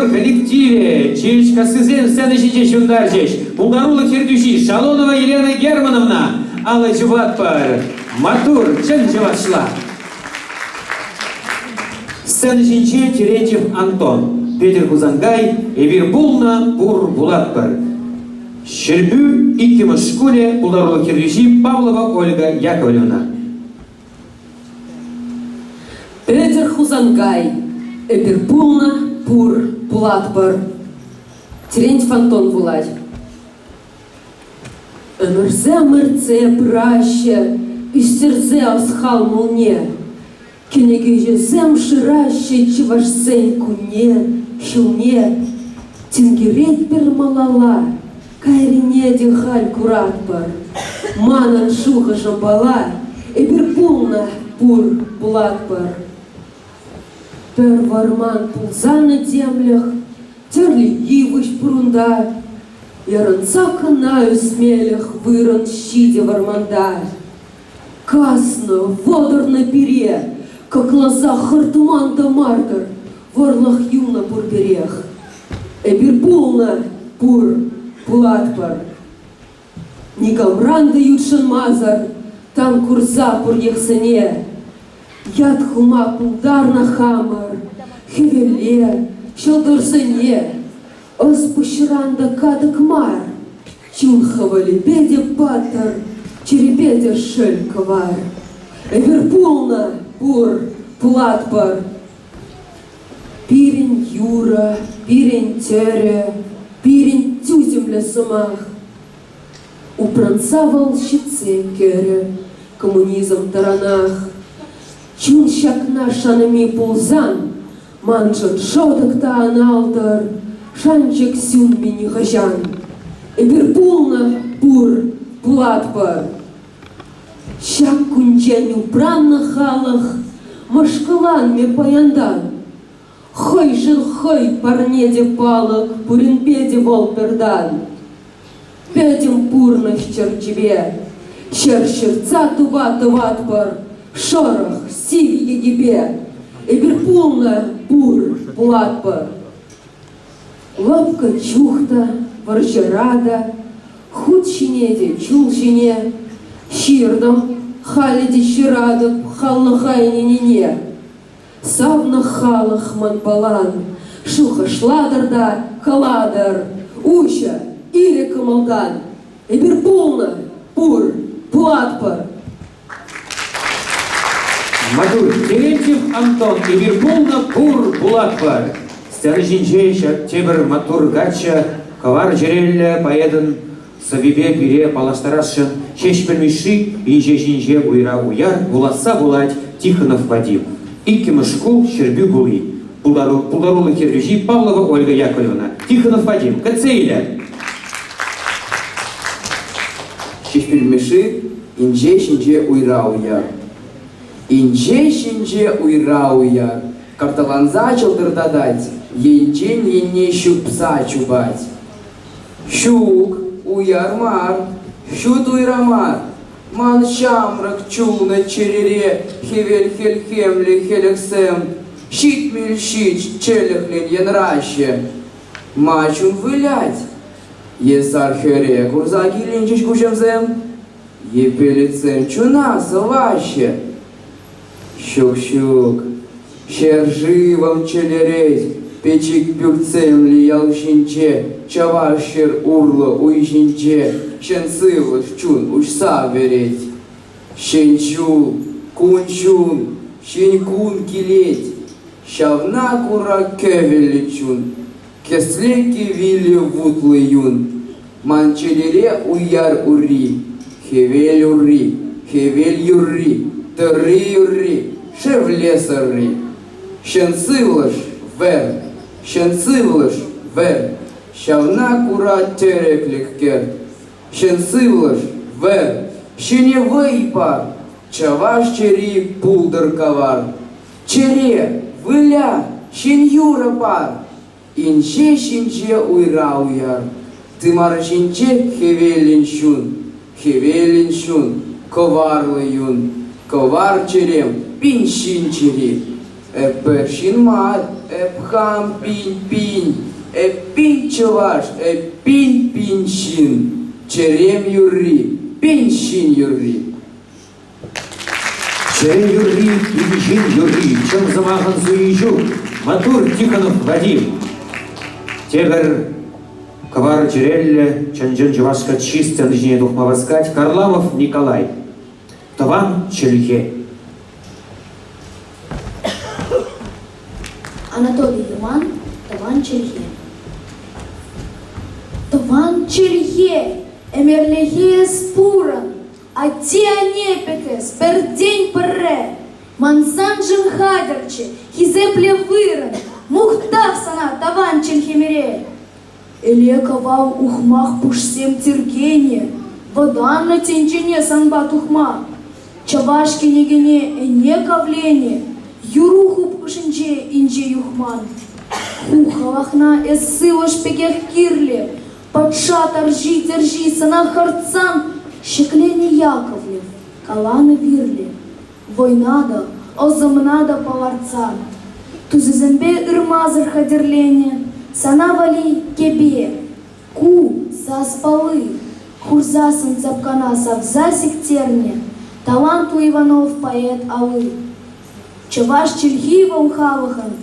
Фольклор коллективӗ Чирчкассисем сцена ҫинче ҫунтарчӗҫ. Пултарулӑх ертӳҫи Шалонова Елена Германовна алӑ ҫупатпӑр. Маттур, чӑн чӑвашла. Сцена ҫинче Терентьев Антон, Петӗр Хусанкай, Эпир пулнӑ, пур пулатпӑр. Ҫӗрпӳ иккӗмӗш шкулӗ пултарулӑх ертӳҫи Павлова Ольга Яковлевна. Петӗр Хусанкай, Эпир пулнӑ, пур пулатпӑр. Терентьев Антон вулать. Ӗмӗрсе-ӗмӗртсе пыраҫҫӗ, ӳстерсе ӑс-хал мулне. Кӗнекеҫӗсем шыраҫҫӗ чӑвашсен кунне, ҫулне. Тинкеретпӗр малалла, кайрине те халь куратпӑр. Манӑн шухӑшӑмпала эпир пулнӑ, пур пулатпӑр. Пӗр вӑрман пулсан этемлӗх тӗрлӗ йывӑҫ пур унта. Ярӑнса кӑна ӳсмелӗх вырӑн ҫитӗ вӑрманта. Каснӑ, вӑтӑрнӑ пире, кӑкласа хӑртман та мар-тӑр, вӑрлӑх юлнӑ пурпӗрех. Эпир пулнӑ, пур, пулатпӑр. Никамран та ютшӑнмасӑр тан курса пур йӑхсене ят хума пултарнӑ хамӑр хӗвеле, ҫӑлтӑрсене. Ӑс-пуҫран та катӑк мар, чун хӑвӑлӗпе те паттӑр, чӗрепе те шӗл кӑвар. Эпир пулнӑ, пур, пулатпӑр. Пирӗн юрӑ, пирӗн тӗрӗ, пирӗн тӳсӗмлӗ сӑмах. Упранса вӑл ҫитсе кӗрӗ коммунизм таранах. Чун ҫакна шанми пулсан, маншӑн шӑтӑк та ан алтӑр, шанчӑк сӳнми нихӑҫан. Эпир пулнӑ, пур, пулатпӑр. Ҫак кунччен упраннӑ халӑх мӑшкӑланмӗ паянтан. Хӑйшӗн хӑй парне те палӑк, пуринпе те вӑл пӗртан. Пӗтӗм пурнӑҫ чӗрчипе ҫӗр ҫыртса тупа тӑватпӑр шӑрӑх, сивӗ йӗкипе. Эпир пулнӑ, пур, пулатпӑр. Лӑпкӑ чух та, вӑрҫӑра та, хут ҫине те чул ҫине ҫыртӑм, халӗ те ҫыратӑп халлӑха ӗненене. Савнӑ халӑх манпалан, шухӑшлатӑр та калатӑр, уҫӑ, ирӗк кӑмӑлтан. Эпир пулнӑ, пур, пулатпӑр. Маттур, Терентьев Антон, эпир пулнӑ, пур, пулатпӑр. Сцена ҫинче ҫак тепӗр маттур каччӑ кӑвар чӗреллӗ поэтӑн сӑввипе пире паллаштарасшӑн Ҫеҫпӗл Мишши инҫе ҫинҫе уйра уяр вуласса вулать Тихонов Вадим. Иккӗмӗш шкул Ҫӗрпӳ хули. Пултарулӑх ертӳҫи Павлова Ольга Яковлевна. Тихонов Вадим, кӗтсе илӗр! Ҫеҫпӗл Мишши инҫе ҫинҫе уйра уяр. Инҫе ҫинҫе уйра уяр, карталанса чӑлтӑртатать, енчен енне ҫупса чупать. Ҫук, уяр мар, ҫут уйра мар. Ман ҫамрӑк чулнӑ чӗрере хӗвел хӗлхемлӗ хӗлӗхсем 77 чӗлӗхлӗн янраҫҫӗ. Ма чун вылять? Е сар хӗре курса киленчӗҫ куҫӑмсем? Е пелетсем чуна сӑваҫҫӗ? Ҫук-ҫук, ҫӗршывӑм чӗлӗрет, пӗчӗк пӳртсемлӗ ял ҫинче, чӑваш ҫӗр урлӑ уй ҫинче ҫӗн сывлӑш чун уҫса вӗрет. Ҫӗн ҫул, кун-ҫул, ҫӗн кун килет, ҫавна кура кӗвӗллӗ чун, кӗсле кивилӗ вутлӑ юн. Ман чӗрере уяр урри, хӗвел урри, хӗвел юрри, тӑрри юрри, шевле сӑрри. Ҫӗн сывлӑш, вӗр, ҫӗн сывлӑш, вӗр, ҫавна кура тӗреклӗх кӗр. Ҫӗн сывлӑш, вӗр, ҫӗнӗ вӑй пар, чӑваш чӗри пултӑр кавар. Чӗре, выля, ҫӗн юрӑ пар, Инҫе ҫинче уйра уяр, тымар ҫинче хӗвелӗн ҫун, хӗвелӗн ҫун, кӑварлӑ юн, кӑвар чӗрем, пин ҫын чӗри. Эп пӗр ҫын мар, эп хам пин-пин, эп пин чӑваш, эп пин-пин ҫын. Чӗрем юрри, пин ҫын юрри. Чӗре юрри, пин ҫын юрри, чӑн сӑмахӑн суйи ҫук. Маттур Тихонов Вадим. Тепӗр кӑвар чӗреллӗ чӑн-чӑн чӑваш каччи сцена ҫине тухма васкать Харламов Николай. Тӑван чӗлхе. Анатолий Юман Тӑван чӗлхе. Тӑван чӗлхе, ӗмӗрлӗхе эс пурӑн, Атте-анне пек эс пӗртен-пӗрре. Ман саншӑн хатӗрччӗ хисеплӗ вырӑн, Мухтав сана, тӑван чӗлхемӗре! Ӗлӗк-авал ухмах пуҫсем тиркенӗ, вӑтаннӑ тӗнчене санпа тухма. Чӑваш кӗнекине ӗне кавленӗ, юру хупӑшӗнче инҫе юхман. Ху халӑхна эс сывлӑш пекех кирлӗ, патша тарҫи-тӗрҫи сана хӑртсан ҫӗкленӗ Яковлев, каланӑ вирлӗ. Вӑйна та, ӑсӑмна та палӑртса, тусӗсемпе ырмасӑр хатӗрленӗ сана валли кӗпе, ку сас палли, хурсассӑн сапкана савса сиктернӗ талантлӑ Иванов поэт алли. Чӑваш чӗлхи вӑл халӑхӑн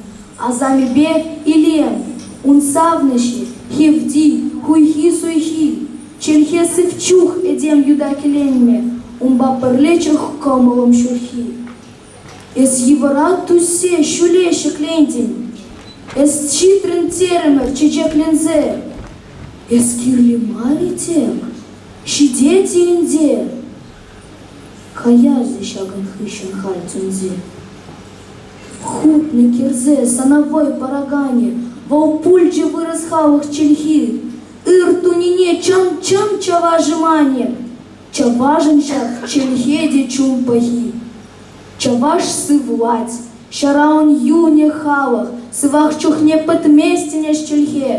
асамӗпе илем, ун савнӑҫӗ, хевти, хуйхи-суйхи. Чӗлхе сыв чух этем юта кӗленмӗ, унпа пӗрле чӑх кӑмӑлӑм ҫурхи. Эс йывӑра тӳссе ҫӳле ҫӗклентӗн, эс ҫитрӗн терӗмӗр чечекленсе. Эс кирлӗ мар-и тек? Ҫитет-и ӗнтӗ? Каяс-и ҫакӑн хыҫҫӑн халь тӳнсе? Хутнӑ кӗрсе сана вӑй параканӗ вӑл пулчӗ вырӑс халӑх чӗлхи. Ыр тунине чӑн-чӑн чӑвашӗ манӗ. Чӑвашӑн ҫак чӗлхе те чун пахи. Чӑваш сывлать, ҫара ун юнӗ халӑх, сывах чухне пӗтмест ӗнес чӗлхе.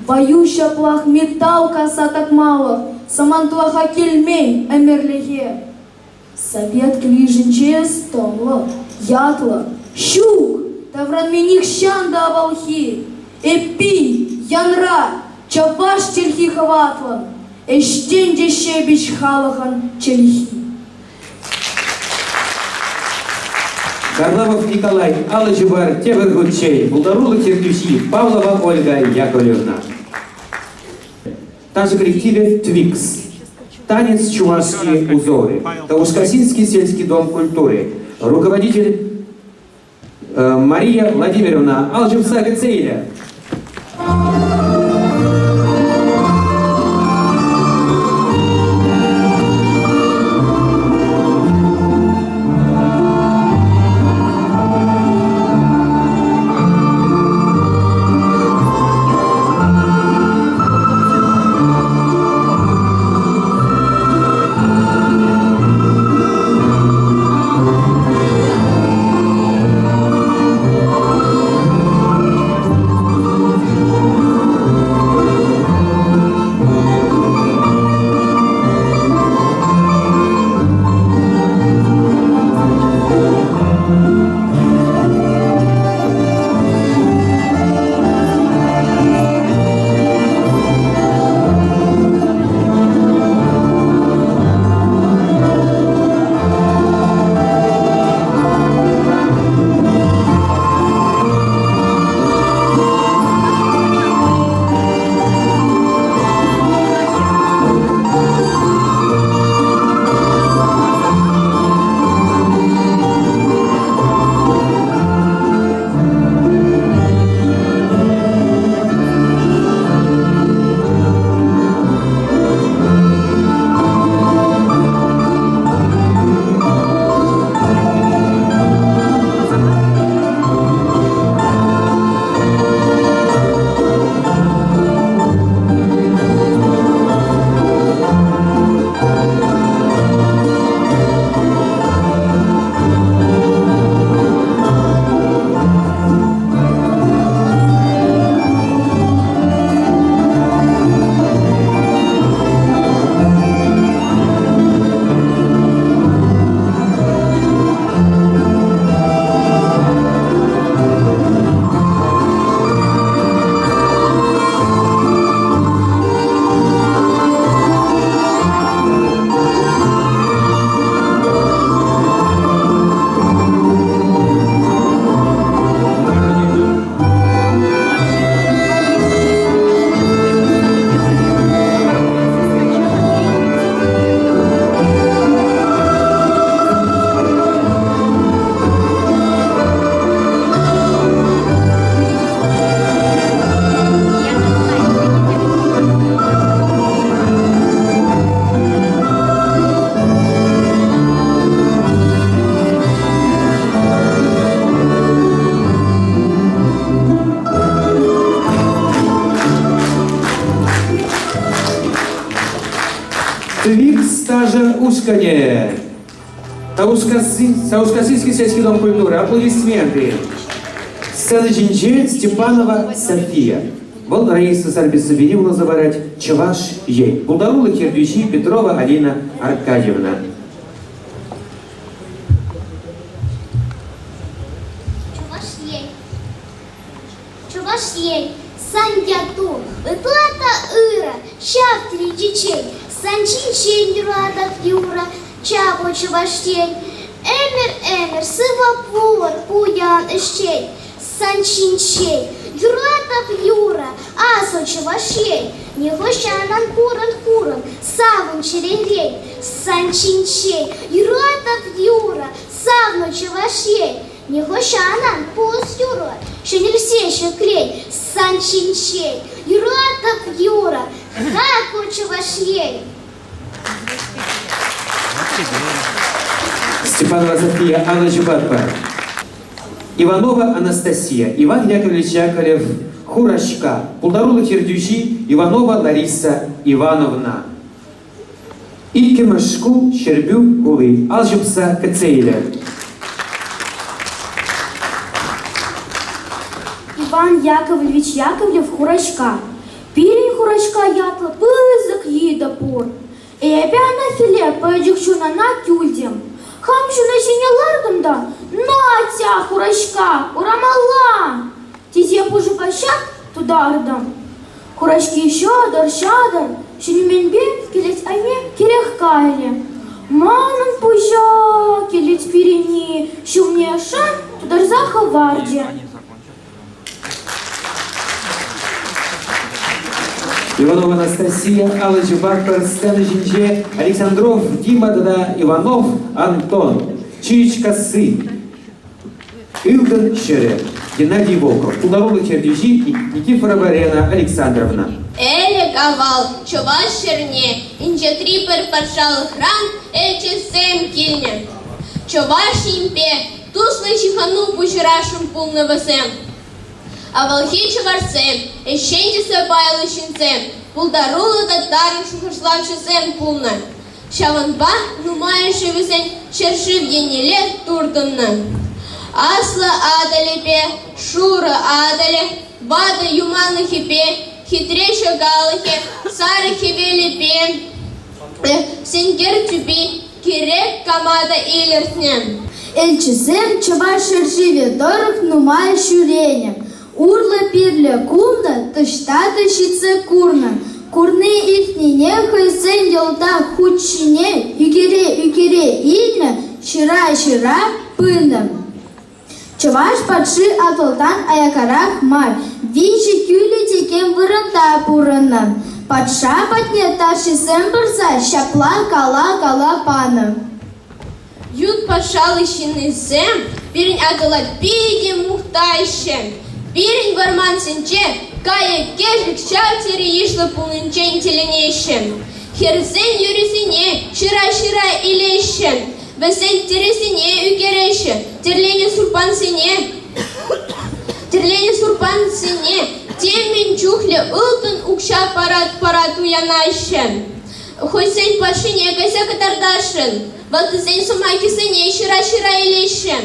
Ваю ҫаплах металл касса татмалӑх самантлӑха килмен ӗмӗрлӗхе. Совет килйышӗнче тӑнлӑ, ятлӑ, ҫук, тавранми нихҫан та авалхи. Эппин, янра, чӑваш чӗлхи хӑватлӑн, ӗҫчен те ҫепӗҫ халӑхӑн чӗлхи. Харламов Николай алӑ ҫупар тепӗр хутчен пултарулӑх ертӳҫи Павлова Ольга Яковлевна. Ташӑ коллективӗ «Твикс». Танец «Чувашские узоры». Таушкасинский сельский дом культуры. Руководитель Мария Владимировна Алчевса кӗтсе. Твикс ташӑ ушкӑнӗ. Таускасийский сельский дом культуры. Аплодисменты. Сцена ҫинче Степанова София. Вӑл Раиса Сарбисовине вуласа парать Чӑваш Ен. Пултарулӑх ертӳҫи Петрова Алина Аркадьевна. Чӑваш Ен. Чӑваш Ен, сан яту ытла та ырӑ, ҫав тери чечен. Сан ҫинчен юратап юрӑ, чаплӑ Чӑваш Ен. Ӗмӗр-ӗмӗр сывӑ пулӑр, пуян ӗҫчен. Сан ҫинчен юратап юрӑ, аслӑ Чӑваш Ен. Нихӑҫан ан курӑн хурӑн, савӑн чӗререн. Сан ҫинчен юратап юрӑ, савнӑ Чӑваш Ен. Нихӑҫан ан пулас юрӑ, ҫӗнелсе ҫӗклен сан ҫинчен. Юратӑп юрӑ, хаклӑ Чӑваш Ен. Степанова София Анна Чупатпа. Иванова Анастасия, Иван Яковлевич Яковлев, Хурашка, пултарулӑх ертӳҫи Иванова Лариса Ивановна. Иккӗмӗш шкул Ҫӗрпӳ хули. Ал ҫупса кӗтсе илӗр. Иван Яковлевич Яковлев Хураҫка. Пирӗн Хураҫка ятлӑ пысӑк йытӑ пур. Эпӗ ӑна хӗле пӗчӗк ҫунана кӳлтӗм. Хам ҫуна ҫине лартӑм та Натя, Хураҫка, урамалла! тесе пушӑпа ҫат тутартӑм. Хураҫки ҫатӑр-ҫатӑр ҫӗнменпе кӗлет айне кӗрех кайрӗ. Манӑн пуҫа кӗлет пӳрени ҫумне шан тутарса хӑварчӗ. Иванова Анастасия алӑ ҫупатпӑр сцена ҫинче Александров Дима тата Иванов Антон. Чиричкасси. Ылтӑн ҫӗрӗ. Геннадий Волков. Пултарулӑх ертӳҫи Никифорова Рена Александровна. Ӗлӗк-авал чӑваш ҫӗрне инҫетри пӗр патшалӑхран элчӗсем килнӗ. Чӑваш Енпе туслӑ ҫыхӑну пуҫарасшӑн пулнӑ вӗсем. Авалхи чӑвашсем, ӗҫчен те сӑпайлӑ ҫынсем, пултаруллӑ та тарӑн шухӑшлавҫӑсем пулнӑ. Ҫавӑнпа нумайӑшӗ вӗсен ҫӗршыв еннелле туртӑннӑ. Аслӑ Атӑлӗпе Шурӑ Атӑлӗ, ватӑ юманлӑхӗпе хитре ҫӑкалӑхӗ, сарӑ хӗвелӗпе сенкер тӳпи кирек кама та илӗртнӗ. Элчӗсем Чӑваш ҫӗршывӗ тӑрӑх нумай ҫӳренӗ. Урлӑ-пирлӗ кулнӑ, таҫта та ҫитсе курнӑ. Курни-илтнине хӑйсен йӑлтах хут ҫине ӳкере-ӳкере илнӗ, ҫыра-ҫыра пынӑ. Чӑваш патши Атӑлтан аяккарах мар, виҫӗ кӳлӗ текен вырӑнта пурӑннӑ. Патша патне тарҫӑсем пырса ҫапла кала-кала панӑ. Ют патшалӑх ҫыннисем пирӗн Атӑла питӗ мухтаҫҫӗ. Пирӗн вӑрмансенче кайӑк-кӗшӗк ҫав тери йышлӑ пулнинчен тӗлӗнеҫҫӗ. Хӗрсен юррисене ҫыра-ҫыра илеҫҫӗ, вӗсен тӗрӗсене ӳкереҫҫӗ, тӗрленӗ сурпансене тӗрленӗ сурпансене темӗн чухлӗ ылтӑн укҫа парат-пара туянаҫҫӗ. Хӑйсен патшине кайса кӑтартасшӑн, ваттисен сӑмахӗсене ҫыра-ҫыра илеҫҫӗ.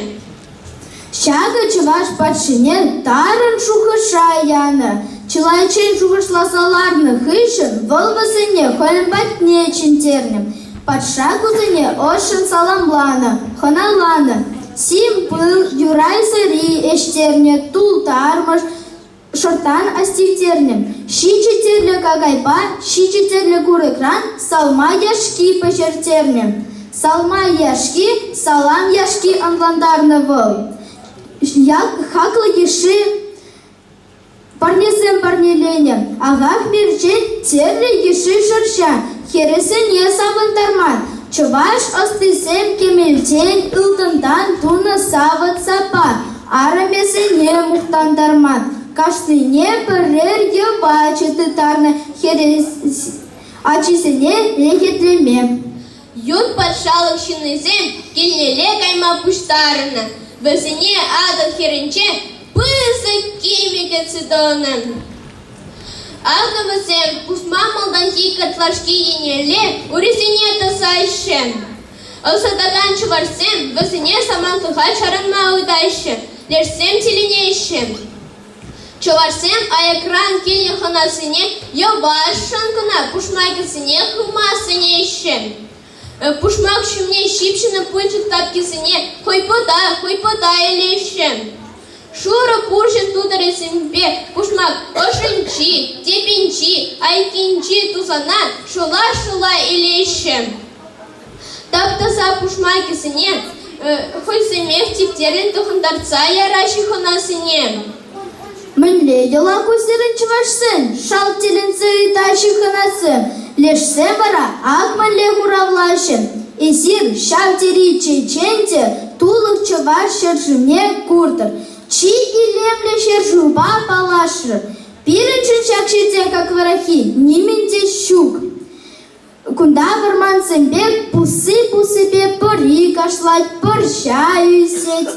Ҫакӑ чӑваш патшине тарӑн шухӑша янӑ. Чылайччен шухӑшласа ларнӑ хыҫҫӑн вӑл вӗсене хӑйӗн патне чӗнтернӗ. Патша кусене ӑшшӑн саламланӑ, хӑналанӑ. Сим пыл, юрай сӑри ӗҫтернӗ, тултармӑш, Шӑрттан астивтернӗ. Ҫичӗ тӗрлӗ какайпа ҫичӗ тӗрлӗ курӑкран салма яшки пӗҫерттернӗ. Салма яшки салам яшки ӑнлантарнӑ вӑл. Хаклӑ йышши парнесем парнеленӗ. Ахах мерчен тӗрлӗ йышши шӑрҫа хӗрӗсене савӑнтарма чӑваш ӑстисем кӗмӗлтен, ылтӑнтан тунӑ савӑт-сапа Арӑмӗсене мухтантарман, кашнине пӗрер йӑвачӗ тыттарнӑ хӗрес ачисене рехетлеме. Ют патшалӑх ҫыннисем килнелле кайма пуҫтарӑннӑ. Вӗсене Атӑл хӗрринче пысӑк кимӗ кӗтсе тӑнӑ. Акӑ вӗсем пусма малтанхи. картлашки еннелле урисене тӑсаҫҫӗ. Ӑсатакан чӑвашсем вӗсене самантлӑха чарӑнма ыйтаҫҫӗ, лешсем тӗлӗнеҫҫӗ. Чӑвашсем аякран килнӗ хӑнасене йӑвашшӑн кӑна пушмакӗсене хывма сӗнеҫҫӗ. Пушмак ҫумне ҫыпҫӑннӑ пылчӑк таткисене хӑйпӑта-хӑйпӑта илеҫҫӗ. Шурӑ пурҫӑн тутӑрӗсемпе пушмак ӑшӗнчи, тӗпӗнчи, айккинчи тусана шӑла-шӑла илеҫҫӗ. Тап-таса пушмакӗсене хӑйсемех типтерлӗн тӑхӑнтартса яраҫҫӗ хӑнасене. Мӗнле йӑла ку сирӗн чӑвашсен? шалт тӗлӗнсе ыйтаҫҫӗ хӑнасем. Лешсем вара ак мӗнле хуравлаҫҫӗ. Эсир ҫав тери чечен те тулӑх чӑваш ҫӗршывне куртӑр. Чи илемлӗ ҫӗршывпа паллашрӑр. Пирӗншӗн ҫак ҫӗрте хаклӑраххи нимӗн те ҫук. Кунта вӑрмансемпе пусси-пуссипе пӑри кашлать, пӑрҫа ӳсет.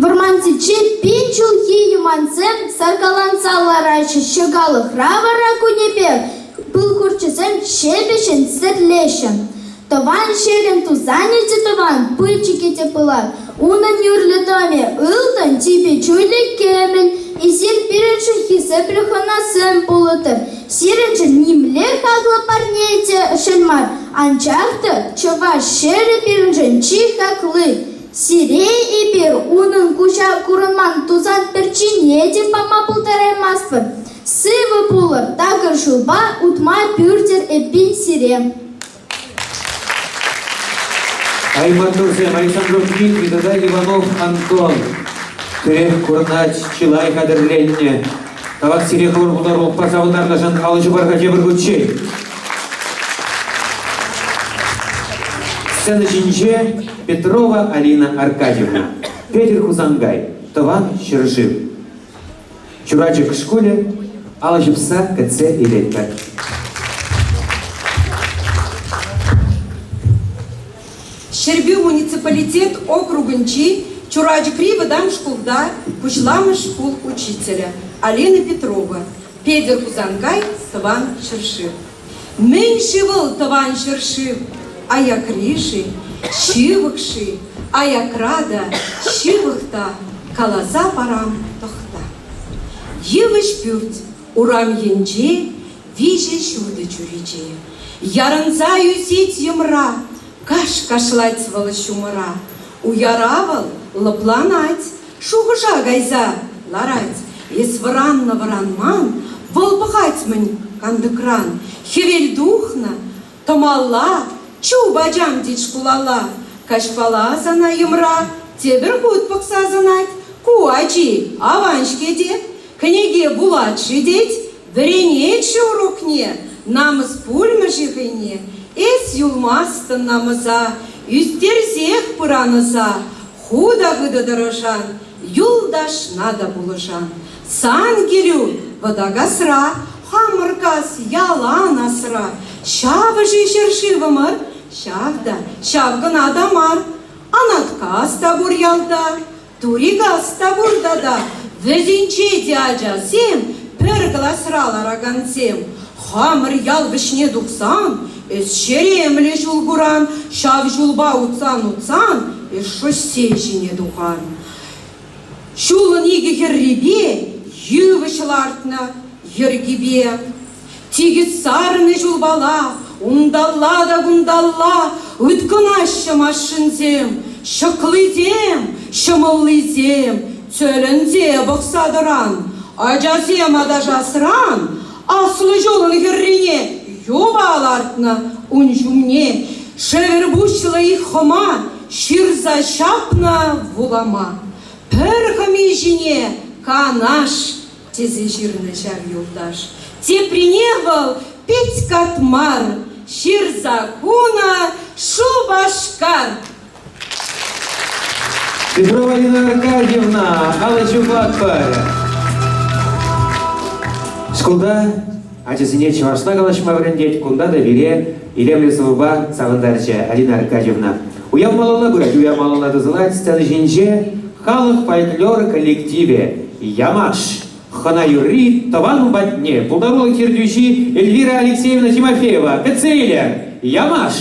Вӑрмансенче пин ҫулхи юмансем саркаланса лараҫҫӗ, ҫӑкалӑхра вара кунӗпе пыл хурчӗсем ҫепӗҫҫӗн сӗрлеҫҫӗ. Тӑван ҫӗрӗн тусанӗ те тӑван, пылчӑкӗ те пылак. Унӑн нӳрлӗ тӑмӗ ылтӑн, типӗ чулӗ кӗмӗл. Эсир пирӗншӗн хисеплӗ хӑнасем пулӑттӑр. Сирӗншӗн нимле хаклӑ парне те шел мар, анчах та чӑваш ҫӗрӗ пирӗншӗн чи хакли. Сире эпир унӑн куҫа курӑнман тусан пӗрчине те пама пултараймастпӑр. Сывӑ пулӑр, такӑр ҫулпа утма пӳртӗр эппин сире. Ай, маттурсем, Александров Дмитрий тата Иванов Антон. Тӳрех курӑнать, чылай хатӗрленнӗ. Тавах сире хӑвӑр пултарулӑхпа савӑнтарнӑшӑн алӑ ҫупар-ха тепӗр хутчен. Сцена ҫинче Петрова Алина Аркадьевна, Петӗр Хусанкай, Тӑван ҫӗршыв. Чурачӑк шкулӗ алӑ ҫупса кӗтсе илетпӗр. Ҫӗрпӳ муниципалитет округӗнчи Чурачӑкри вӑтам шкулта пуҫламӑш шкул учителӗ Алина Петрова, Петӗр Хусанкай Тӑван ҫӗршыв. Мӗн-ши вӑл тӑван ҫӗршыв? Аякри-ши, ҫывӑх-ши, аякра та, ҫывӑх та каласа парам тӑхта. Йывӑҫ пӳрт урам енче виҫӗ ҫутӑ чӳрече. Ярӑнса ӳсет йӑмра, каш кашлать вӑл ҫумӑра. Уяра вӑл лӑпланать, Шухӑша кайса ларать. Эс вӑраннӑ-вӑранман, вӑл пӑхать-мӗн кантӑкран. Хӗвел тухнӑ, тӑмалла, чуп, ачам, тет шкулалла. Каҫпала сана йӑмра тепӗр хут пӑхса сӑнать. Ку ачи аван-ҫке те, кӗнеке вулать-ши тет, вӗренет-ши урокне, намӑс пулмӗ-ши хӑйне? Эс юлмастӑн намӑса, ӳстерсех пыран ӑса. Ху та хытӑ тӑрӑшан, юлташна та пулӑшан. Сан килӳ Вӑтакасра, хамӑр кас ялан асра. Ҫавӑ-ши ҫӗршывӑмӑр? Ҫав та, ҫав кӑна та мар. Анаткас та пур ялта, Турикас та пур тата. Вӗсенче те ачасем, пӗр класра ларакансем. Хамӑр ял вӗҫне тухсан, эс ҫеремлӗ ҫул куран, ҫав ҫулпа утсан-утсан, эс шоссе ҫине тухан. Ҫулӑн икӗ хӗррипе йывӑҫ лартнӑ йӗркипе. Тикӗс сарнӑ ҫулпала унталла та кунталла ыткӑнаҫҫӗ машинсем, ҫӑклисем, ҫӑмӑллисем, тӗлӗнсе пӑхса тӑран. Ачасем аташасран аслӑ ҫулӑн хӗррине юпа лартнӑ, ун ҫумне шӗвӗр пуҫлӑ ик хӑма ҫырса ҫапнӑ вулама. Пӗр хӑми ҫине Канаш тесе ҫырнӑ ҫав юлташ. Теприне вӑл пит катмар ҫырса хунӑ Шупашкар. Петрова Нина Аркадьевна, алӑ ҫупатпӑр. Шкулта ачасене чӑвашла калаҫма вӗрентет, кунта та пире илемлӗ сӑвӑпа савӑнтарчӗ Алина Аркадьевна. Уяв малалла пырать, уяв малалла тӑсӑлать. Сцена ҫинче халӑх фольклор коллективӗ «Ямаш». Хӑна юрри тӑван патне пултарулӑх ертӳҫи Эльвира Алексеевна Тимофеева кӗтсе илӗ. Ямаш!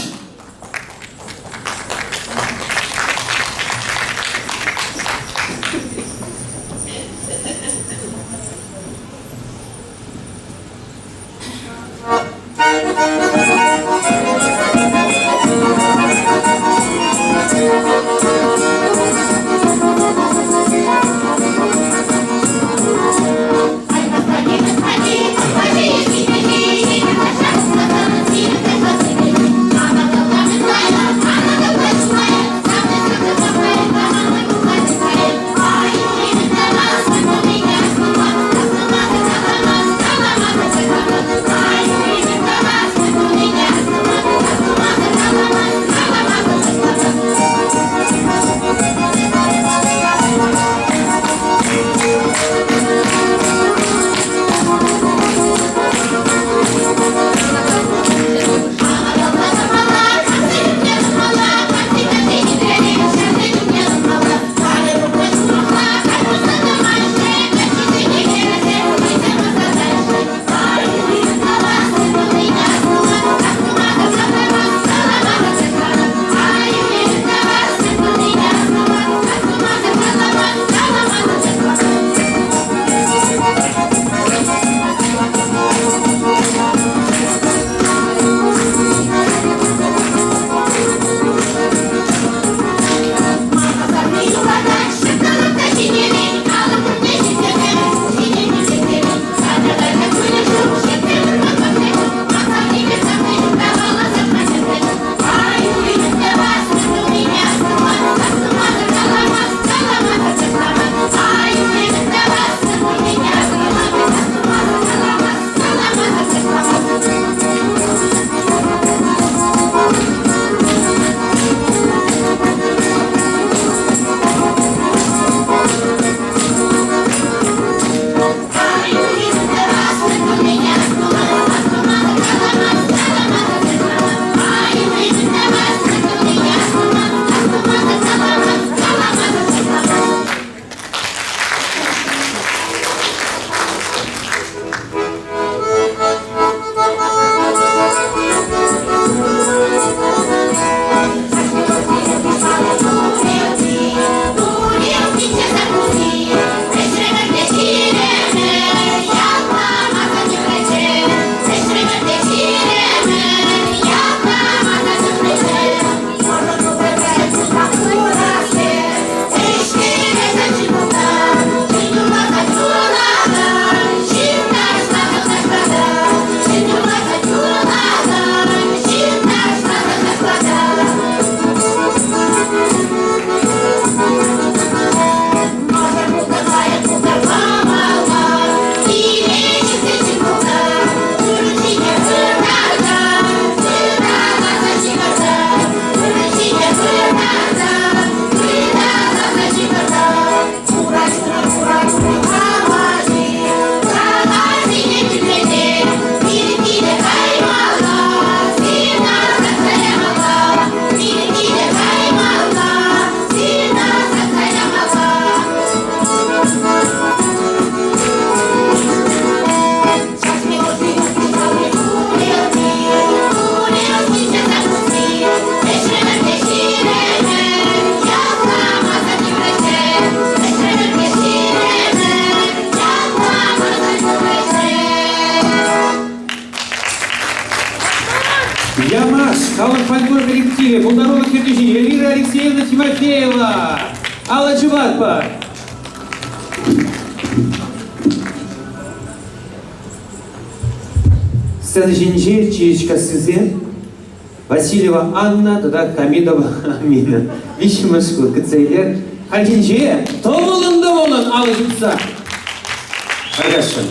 Ямаш халӑх фольклор коллективӗ, пултарулӑх ертӳҫи Эльвира Алексеевна Тимофеева. Алла Чуватпа. Сцена ҫинче Чиричкассисем Васильева Анна тата Хамидова Амина. Виҫҫӗмӗш хут кӗтсе илер. Хальхинче тӑвӑлӑн-тӑвӑлӑн алӑ ҫупса каясшӑн.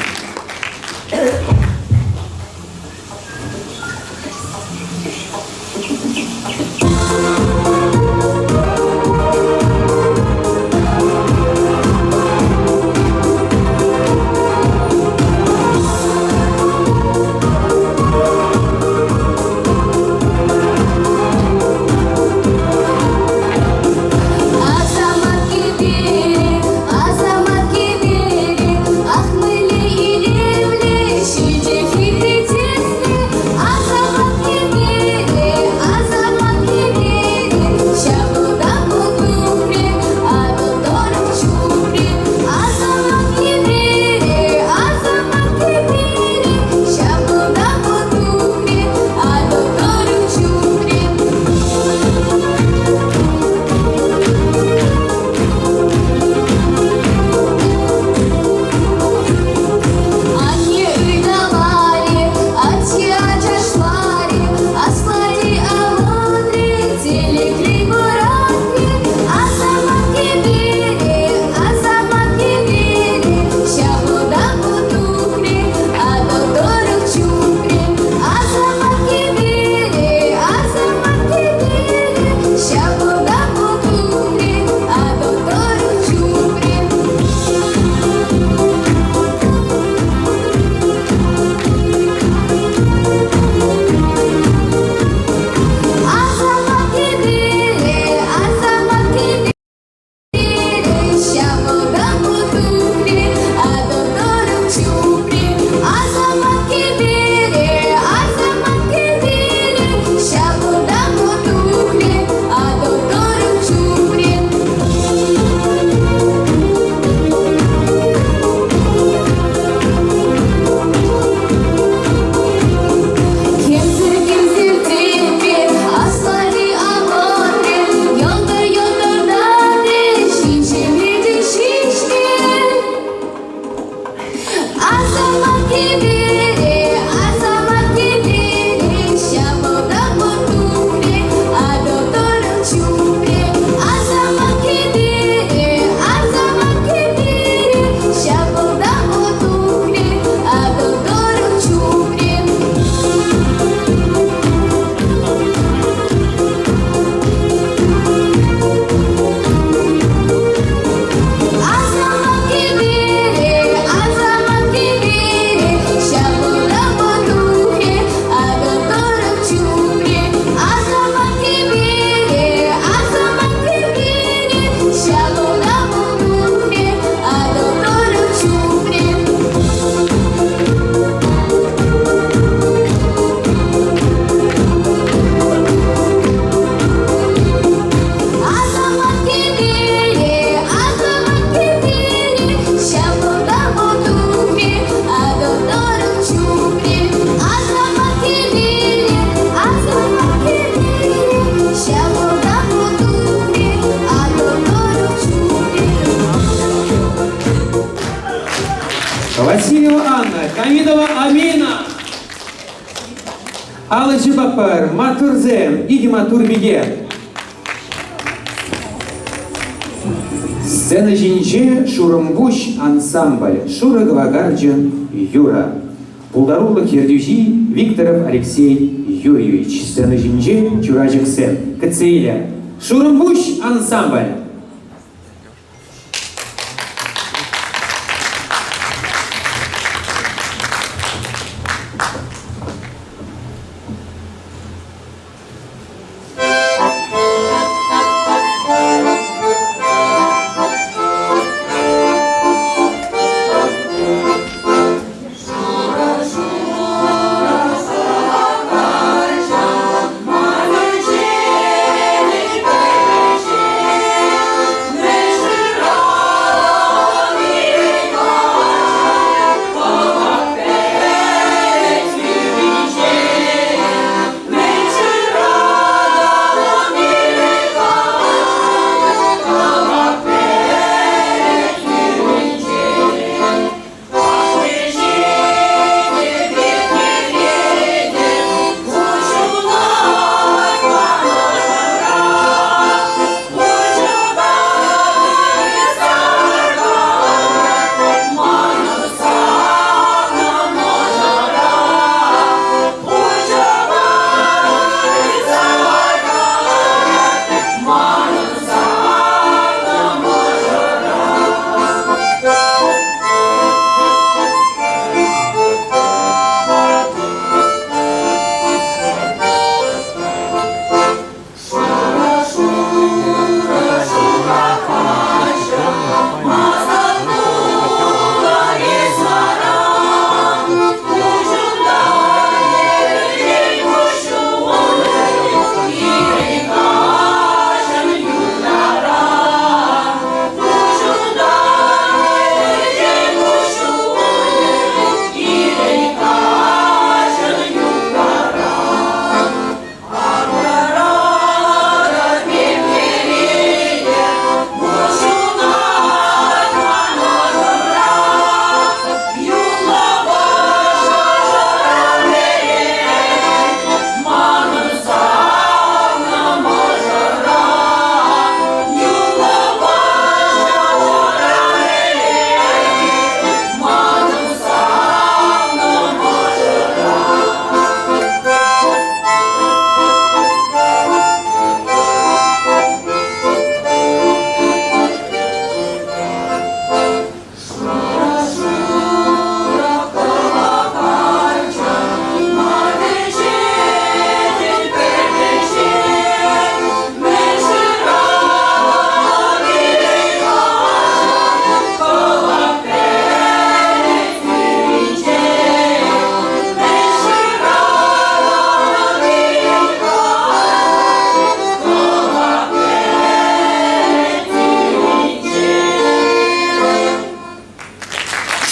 Асамат кӗперӗ, асамат кӗперӗ, ах, мы Алӑ ҫупатпӑр, маттурсем, икӗ маттур пике. Сцена ҫинче Шурӑмпуҫ ансамбль, Шурӑ кӑвакарчӑн юрӑ. Пултарулӑх ертӳҫи Викторов Алексей Юрьевич. Сцена ҫинче Чурачӑксем. Кӗтсе илӗ. Шурӑмпуҫ ансамбль.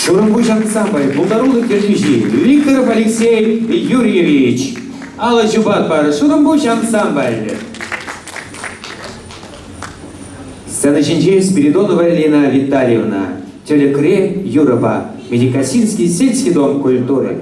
Шурӑмпуҫ ансамбль пултарулӑх ертӳҫи Викторов Алексей Юрьевич. Алӑ ҫупатпӑр Шурӑмпуҫ ансамбль. Сцена ҫинче Спиридонова Лена Витальевна, тӗлӗкре юрӑпа Медикасинский сельский дом культуры.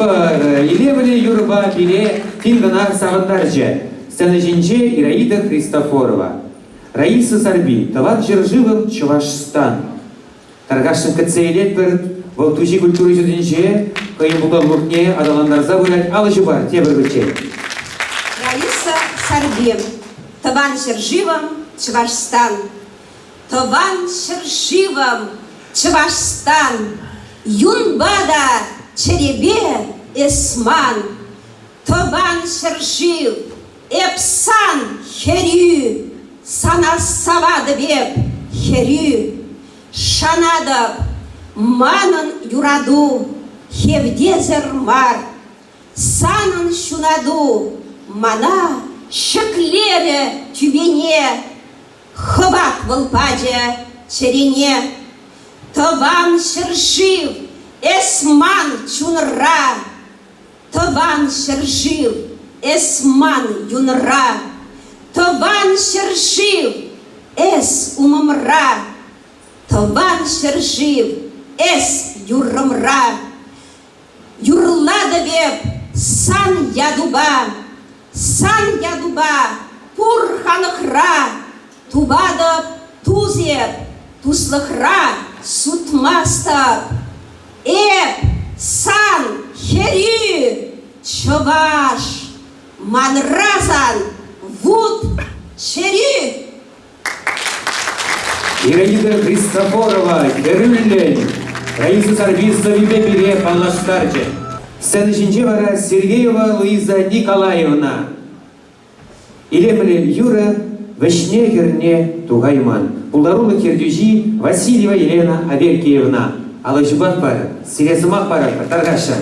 ҫупатпӑр. Илемлӗ юрӑпа пире тин кӑна савӑнтарчӗ. Сцена ҫинче Ираида Христофорова. Раиса Сарпи, Тӑван ҫӗршывӑм Чӑвашстан. Тархасшӑн кӗтсе илетпӗр. Вӑл Туҫи культура ҫуртӗнче хӑйӗн пултарулӑхне аталантарса пырать. Алӑ ҫупар тепӗр хутчен. Раиса Сарпи, Тӑван ҫӗршывӑм Чӑвашстан. Тӑван ҫӗршывӑм Чӑвашстан, юнпа та чӗрепе эс ман. Тӑван ҫӗршыв, эп сан хӗрӳ, сана саватӑп эп, хӗрӳ. Шанатӑп, манӑн юрату хевтесӗр мар. Санӑн ҫунату мана ҫӗклерӗ тӳпене. Хӑват вӑл пачӗ чӗрене. Тӑван ҫӗршыв, эс ман чунра. Тӑван ҫӗршыв, эс ман юнра. Тӑван ҫӗршыв, эс умӑмра. Тӑван ҫӗршыв, эс юррӑмра. Юрлатӑп эп сан ятупа, сан ятупа пур халӑхра тупатӑп тус эп, туслӑхра сутмастӑп. Эп сан хӗрӳ чӑваш, манра сан вут чӗрӳ. Ираида Христофорова хӗрӳллӗн Раиса Сарпи сӑввипе пире паллаштарчӗ. Сцена ҫинче вара Сергеева Луиза Николаевна. Илемлӗ юрӑ вӗҫне-хӗрне тухайман. Пултарулӑх ертӳҫи Васильева Елена Аверкиевна. Алӑ ҫупатпӑр, сире сӑмах паратпӑр, тархасшӑн.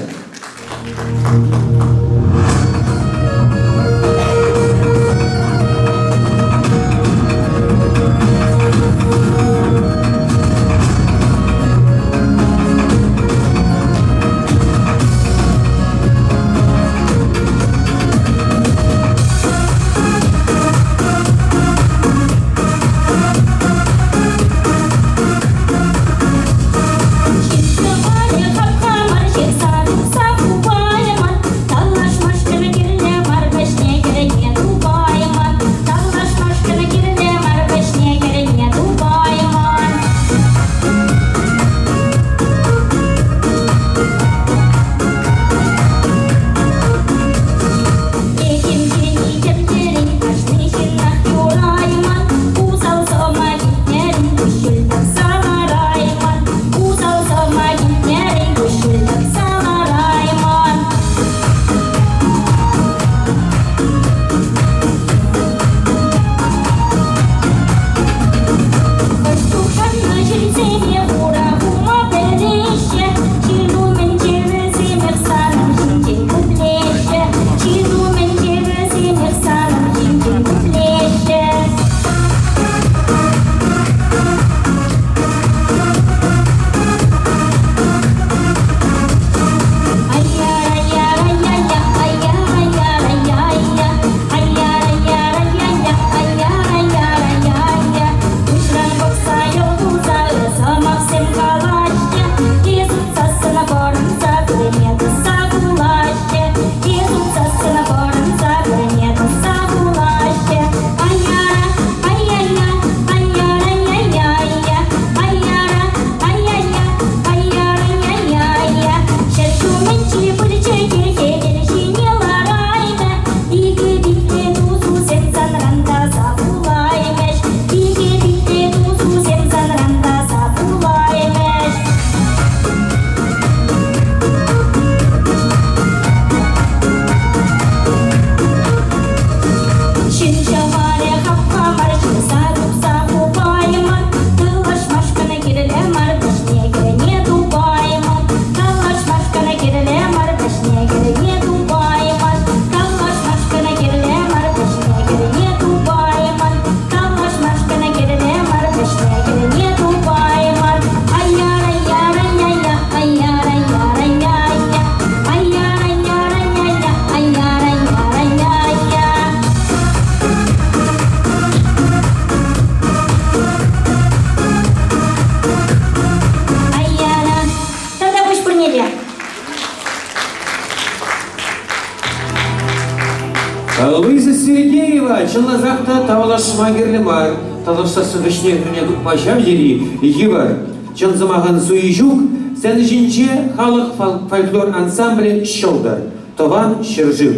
Юратупа чӑнласах та тавлашма кирлӗ мар. Тавлашсассӑн вӗҫне-хӗрне тупма ҫав тери йывӑр. Чӑн сӑмахӑн суйи ҫук, сцена ҫинче халӑх фольклор ансамблӗ «Ҫӑлтӑр», Тӑван ҫӗршыв.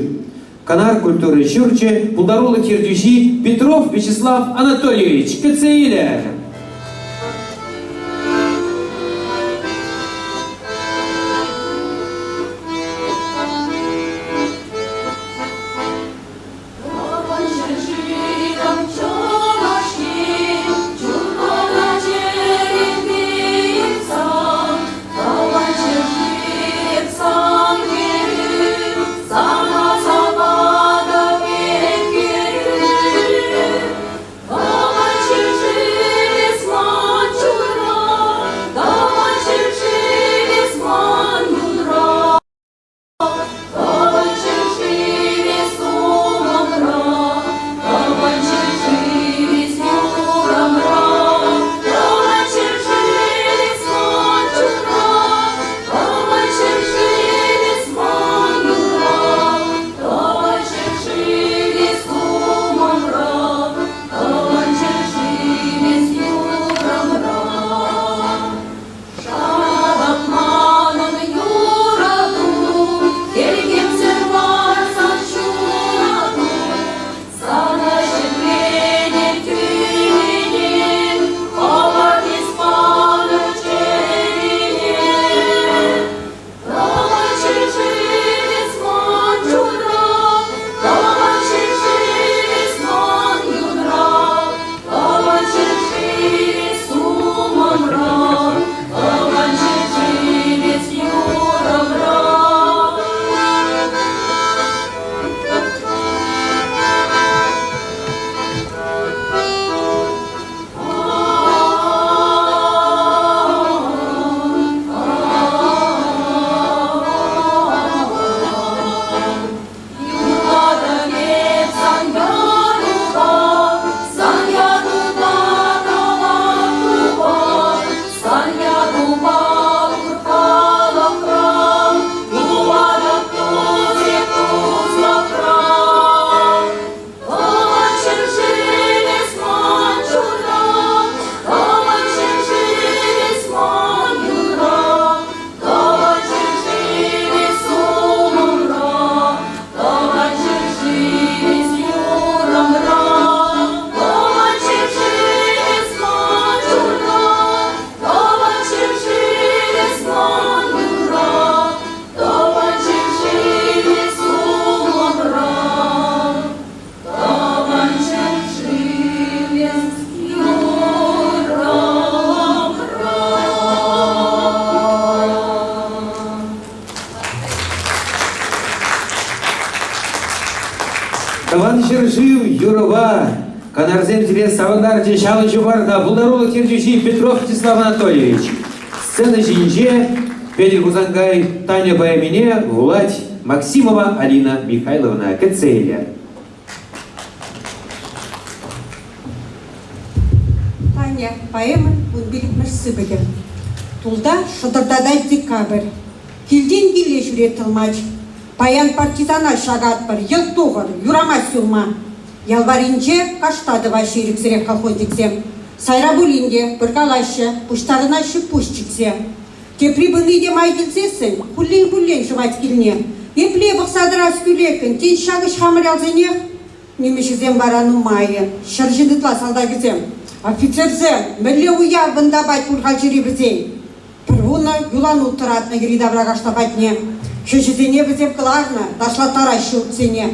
Канар культура ҫурчӗ пултарулӑх ертӳҫи Петров Вячеслав Анатольевич кӗтсе илӗ. Тӑван ҫӗршыв юрӑпа Канарсем сире савӑнтарчӗ ҫавӑн ҫупарта пултарулӑх ертӳҫи Петров Вячеслав Анатольевич. Сцена ҫинче Петӗр Хусанкай Таня поэмине вулать Максимова Алина Михайловна кӗтсе илӗ. Таня поэмӑн вунпиллӗкмӗш сыпӑкӗ. Тулта шӑтӑртатать декабрь. Килтен киле ҫӳрет тӑлмач. Паян партизана ҫакатпӑр, йӑлт тухӑр, юрамасть юлма. Ял варринче кашта тӑваҫҫӗ ирӗксӗрех колхозниксем. Сайра пулин те пыркалаҫҫӗ, пуҫтарӑнаҫҫӗ пуҫ чиксе. Тепри пыни те май килсессӗн хуллен-хуллен шӑвать килне. Епле пӑхса тӑрас кӳлеккӗн, тен, ҫакӑҫ хамӑр ялсенех? Нимӗҫӗсем вара нумайӑн, 100 ҫын ытла салтакӗсем. Офицерсем, мӗнле уяв вӑнтапать пуль халь чӗри вӗсен? Пӗр вунӑ юланут тӑратнӑ йӗри-тавра кашта патне. Хӗҫӗсене вӗсем кӑларнӑ, ташлаттараҫҫӗ утсене.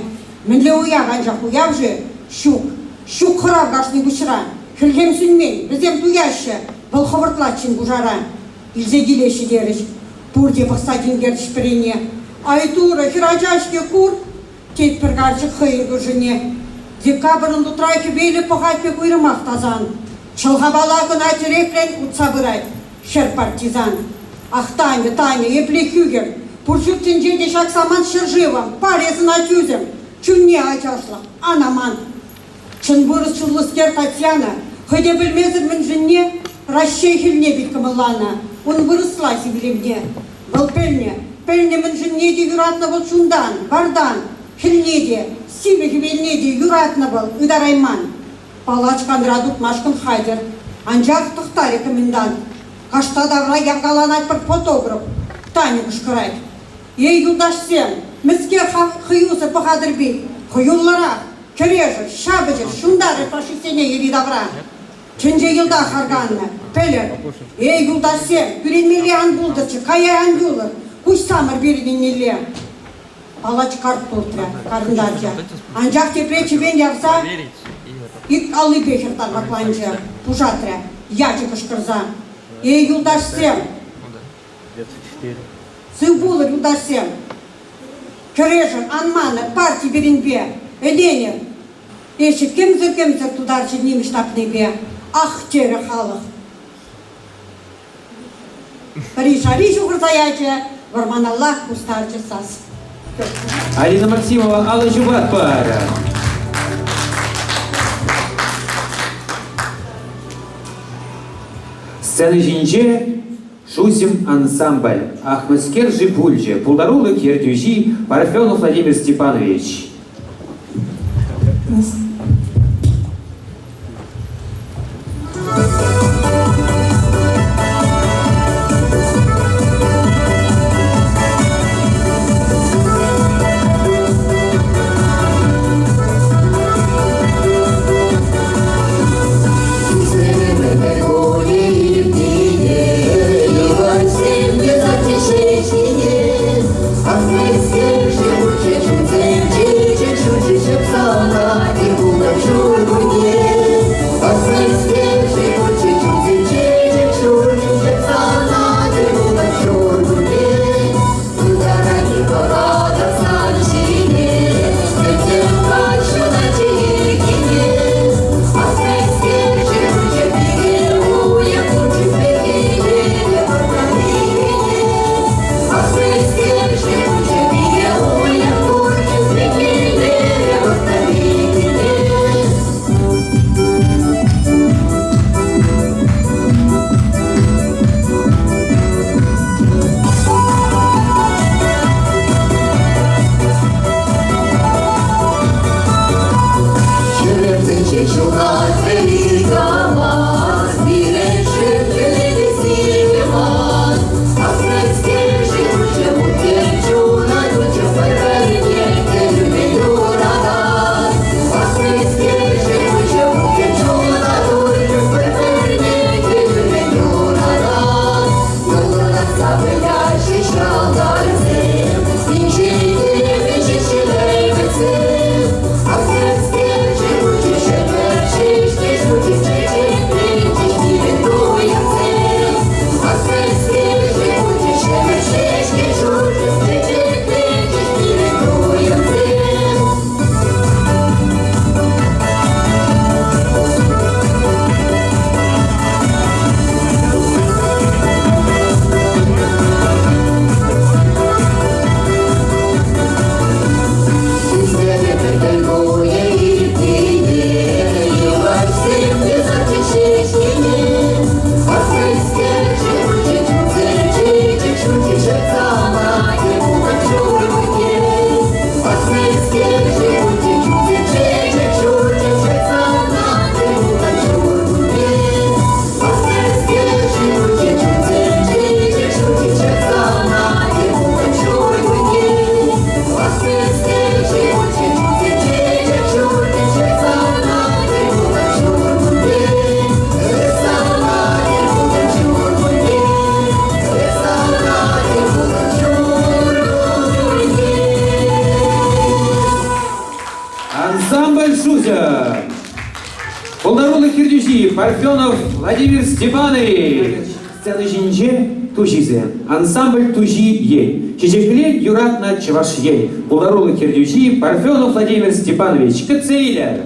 Мӗнле уяв, анчах уяв-ши? Ҫук. Ҫук хӑрав кашни куҫра. Хӗлхем сӳнмен, вӗсем туяҫҫӗ. Вӑл хӑвӑртлать ҫын пушара. Илсе килеҫҫӗ терӗҫ. Пурте пӑхса тинкерчӗҫ пӗрене. Ай Турӑ, хӗрача-ҫке кур! тет пӗр карчӑк хӑйӗн кӳршине. Декабрӑн лутра хӗвелӗ пӑхать пек уйрӑмах тасан. Чӑлхапала кӑна тӗреклӗн утса пырать хӗр партизан. Ах, Таня, Таня, епле хӳхӗм! Пур ҫут тӗнче те ҫак самант ҫӗршывӑм, пар эс ӑна тӳсӗм, чунне ачашлӑх, ан аман. Чӑн вырӑс чунлӑскер Татьяна хӑй те пӗлмесӗр мӗншӗнне Раҫҫей хӗлне пит кӑмӑлланӑ, ун вырӑсла сивлевне. Вӑл пӗлнӗ, пӗлнӗ мӗншӗнне те юратнӑ вӑл чунтан, вартан, хӗлне те. Сивӗ хӗвелне те юратнӑ вӑл, ытарайман. Палач канра тупмашкӑн хатӗр. Анчах тӑхтарӗ комендант. Кашта тавра явкаланать пӗр фотограф. Таня кӑшкӑрать. Эй, юлташсем, мӗскер хӑюсӑр пӑхатӑр пит? Хӑюллӑрах, кӗрешӗр, ҫапӑҫӑр, ҫунтарӑр фашистсене йӗри-тавра. Тӗнче йӑлтах арканнӑ, пӗлӗр. Эй, юлташсем, кӳренмелле ан пултӑрччӗ, кая ан юлӑр, куҫсамӑр пирӗн еннелле. Палач карт туртрӗ, карӑнтарчӗ. Анчах тепре чӗвен ярса ик аллипе хӗр тарпакланчӗ, пушатрӗ, ячӗ кӑшкӑрса. Эй, юлташсем! Сыв пулӑр, юлташсем! Кӗрешӗр, ан манӑр, парти пирӗнпе, ӗненӗр! Эсӗ кӗмсӗр-кӗмсӗр тутарчӗ нимӗҫ тапнипе. Ах, терӗ халӑх. Пӗри-шари ҫухӑрса ячӗ, вӑрманалла кустарчӗ сас. Алина Максимова алӑ ҫупатпӑр. Сцена ҫинче Шусим ансамбль. Ах, мӗскер-ши пулчӗ? Пултарулӑх ертӳҫи Парфенов Владимир Степанович. Ансамбль «Шузя». Пултарулӑх ертӳҫи Парфенов Владимир Степанович. Сцена ҫинче туҫисем. Ансамбль «Туҫи ен». Чечеклет юратнӑ Чӑваш Ен. Пултарулӑх ертӳҫи Парфенов Владимир Степанович. Кӗтсе илӗр.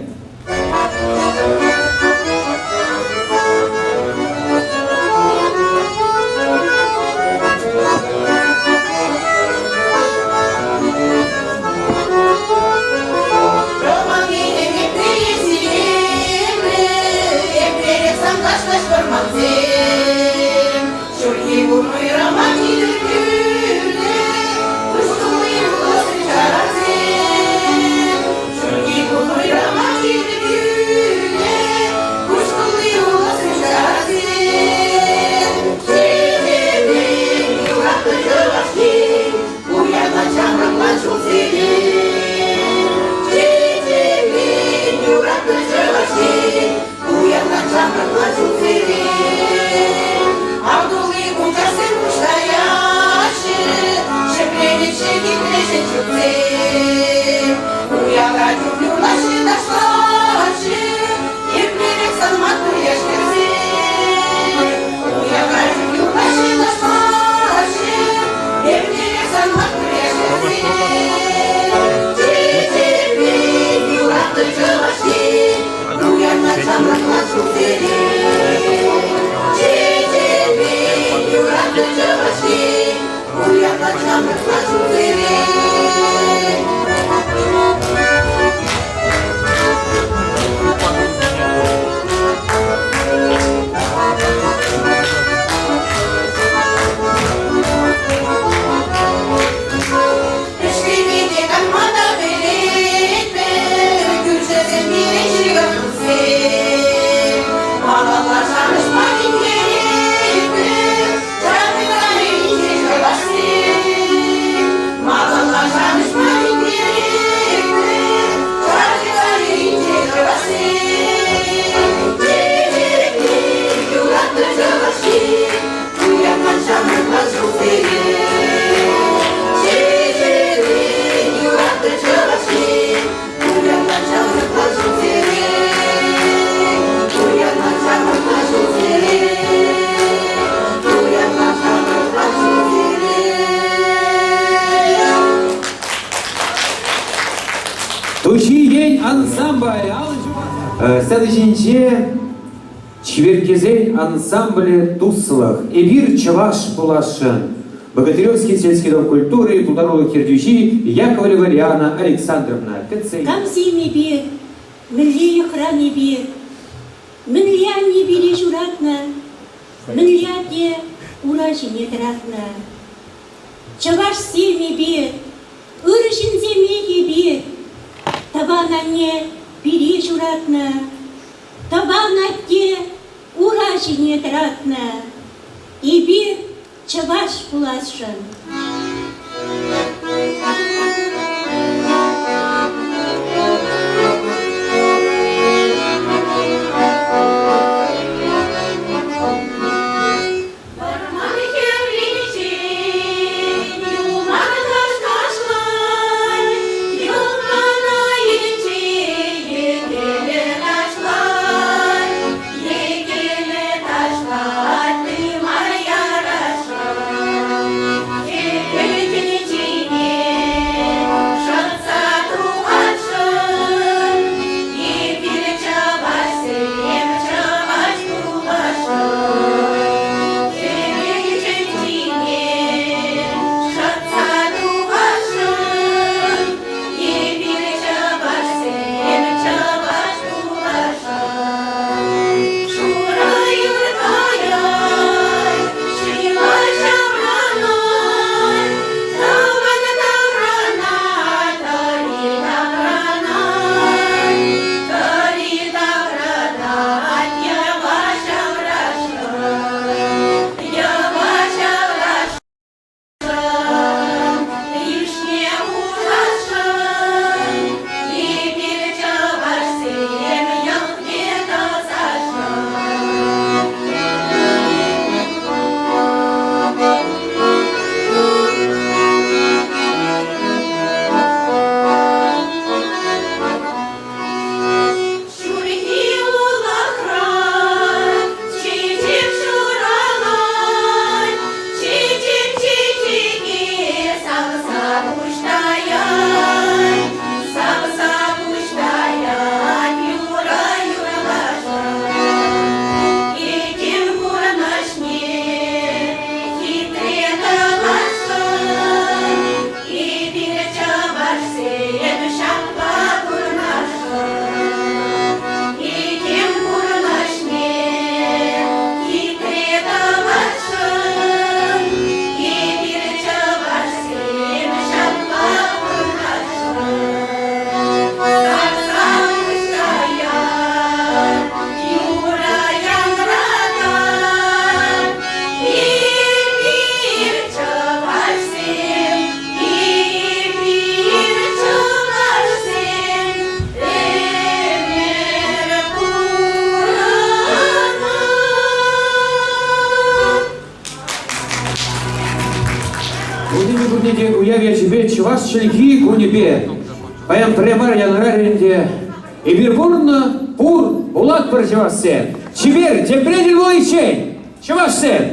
Сцена ҫинче чиперккесен ансамблӗ «Туслӑх. Эпир чӑваш пуласшӑн». Богатыревский сельский дом культуры пултарулӑх ертӳҫи Яковлева Лиана Александровна кӗтсе Камсем эпир, мӗнле йӑхран эпир, мӗнле анне пире ҫуратнӑ, мӗнле атте ура ҫине тӑратнӑ. Чӑвашсем эпир, ырӑ ҫынсемех эпир, тӑван анне пире ҫуратнӑ, тӑван атте ура ҫине тӑратнӑ. Эпир чӑваш пуласшӑн. Вӑрман хӗрринче юман кашлать, юман айӗнче йӗкеле ташлать, йӗкеле ташлать, тымар ярасшӑн. Хӗвел тӗнчине шӑтса тухасшӑн, эпир чӑвашсем чӑваш пуласшӑн. Хӗвел тӗнчине шӑтса тухасшӑн, эпир чӑвашсем чӑваш пуласшӑн. Шурӑ юр каять, ҫырма ҫаврӑнать, тӑван таврана тӑри таврӑнать, тӑри таврӑнать, йӑва ҫаврашӑн, йӑва ҫаврашӑн. Йышне хушасшӑн, эпир чӑвашсем йӑхне тӑсасшӑн. Ҫурхи улӑхра чечек ҫуралать, чечек чечеке савса пуҫ таять, савса пуҫ таять, юрӑ юрлашать. Этем пурнӑҫне хитре тӑвасшӑн, эпир чӑвашсем ҫапла пурӑнасшӑн. Этем пурнӑҫне хитре тӑвасшӑн, эпир чӑвашсем ҫапла пурӑнасшӑн. Савса пуҫтарать, юрӑ янратать, эпир чӑвашсем, эпир чӑвашсем, ӗмӗр пурӑнар. Пурне пурне те уяв ячӗпе чӑваш чӗлхи кунӗпе паян пӗрре мар янӑрарӗ ӗнтӗ. Эпир пурӑннӑ, пур, пулатпӑр чӑвашсем. Чипер, тепре тӗл пуличчен, чӑвашсем!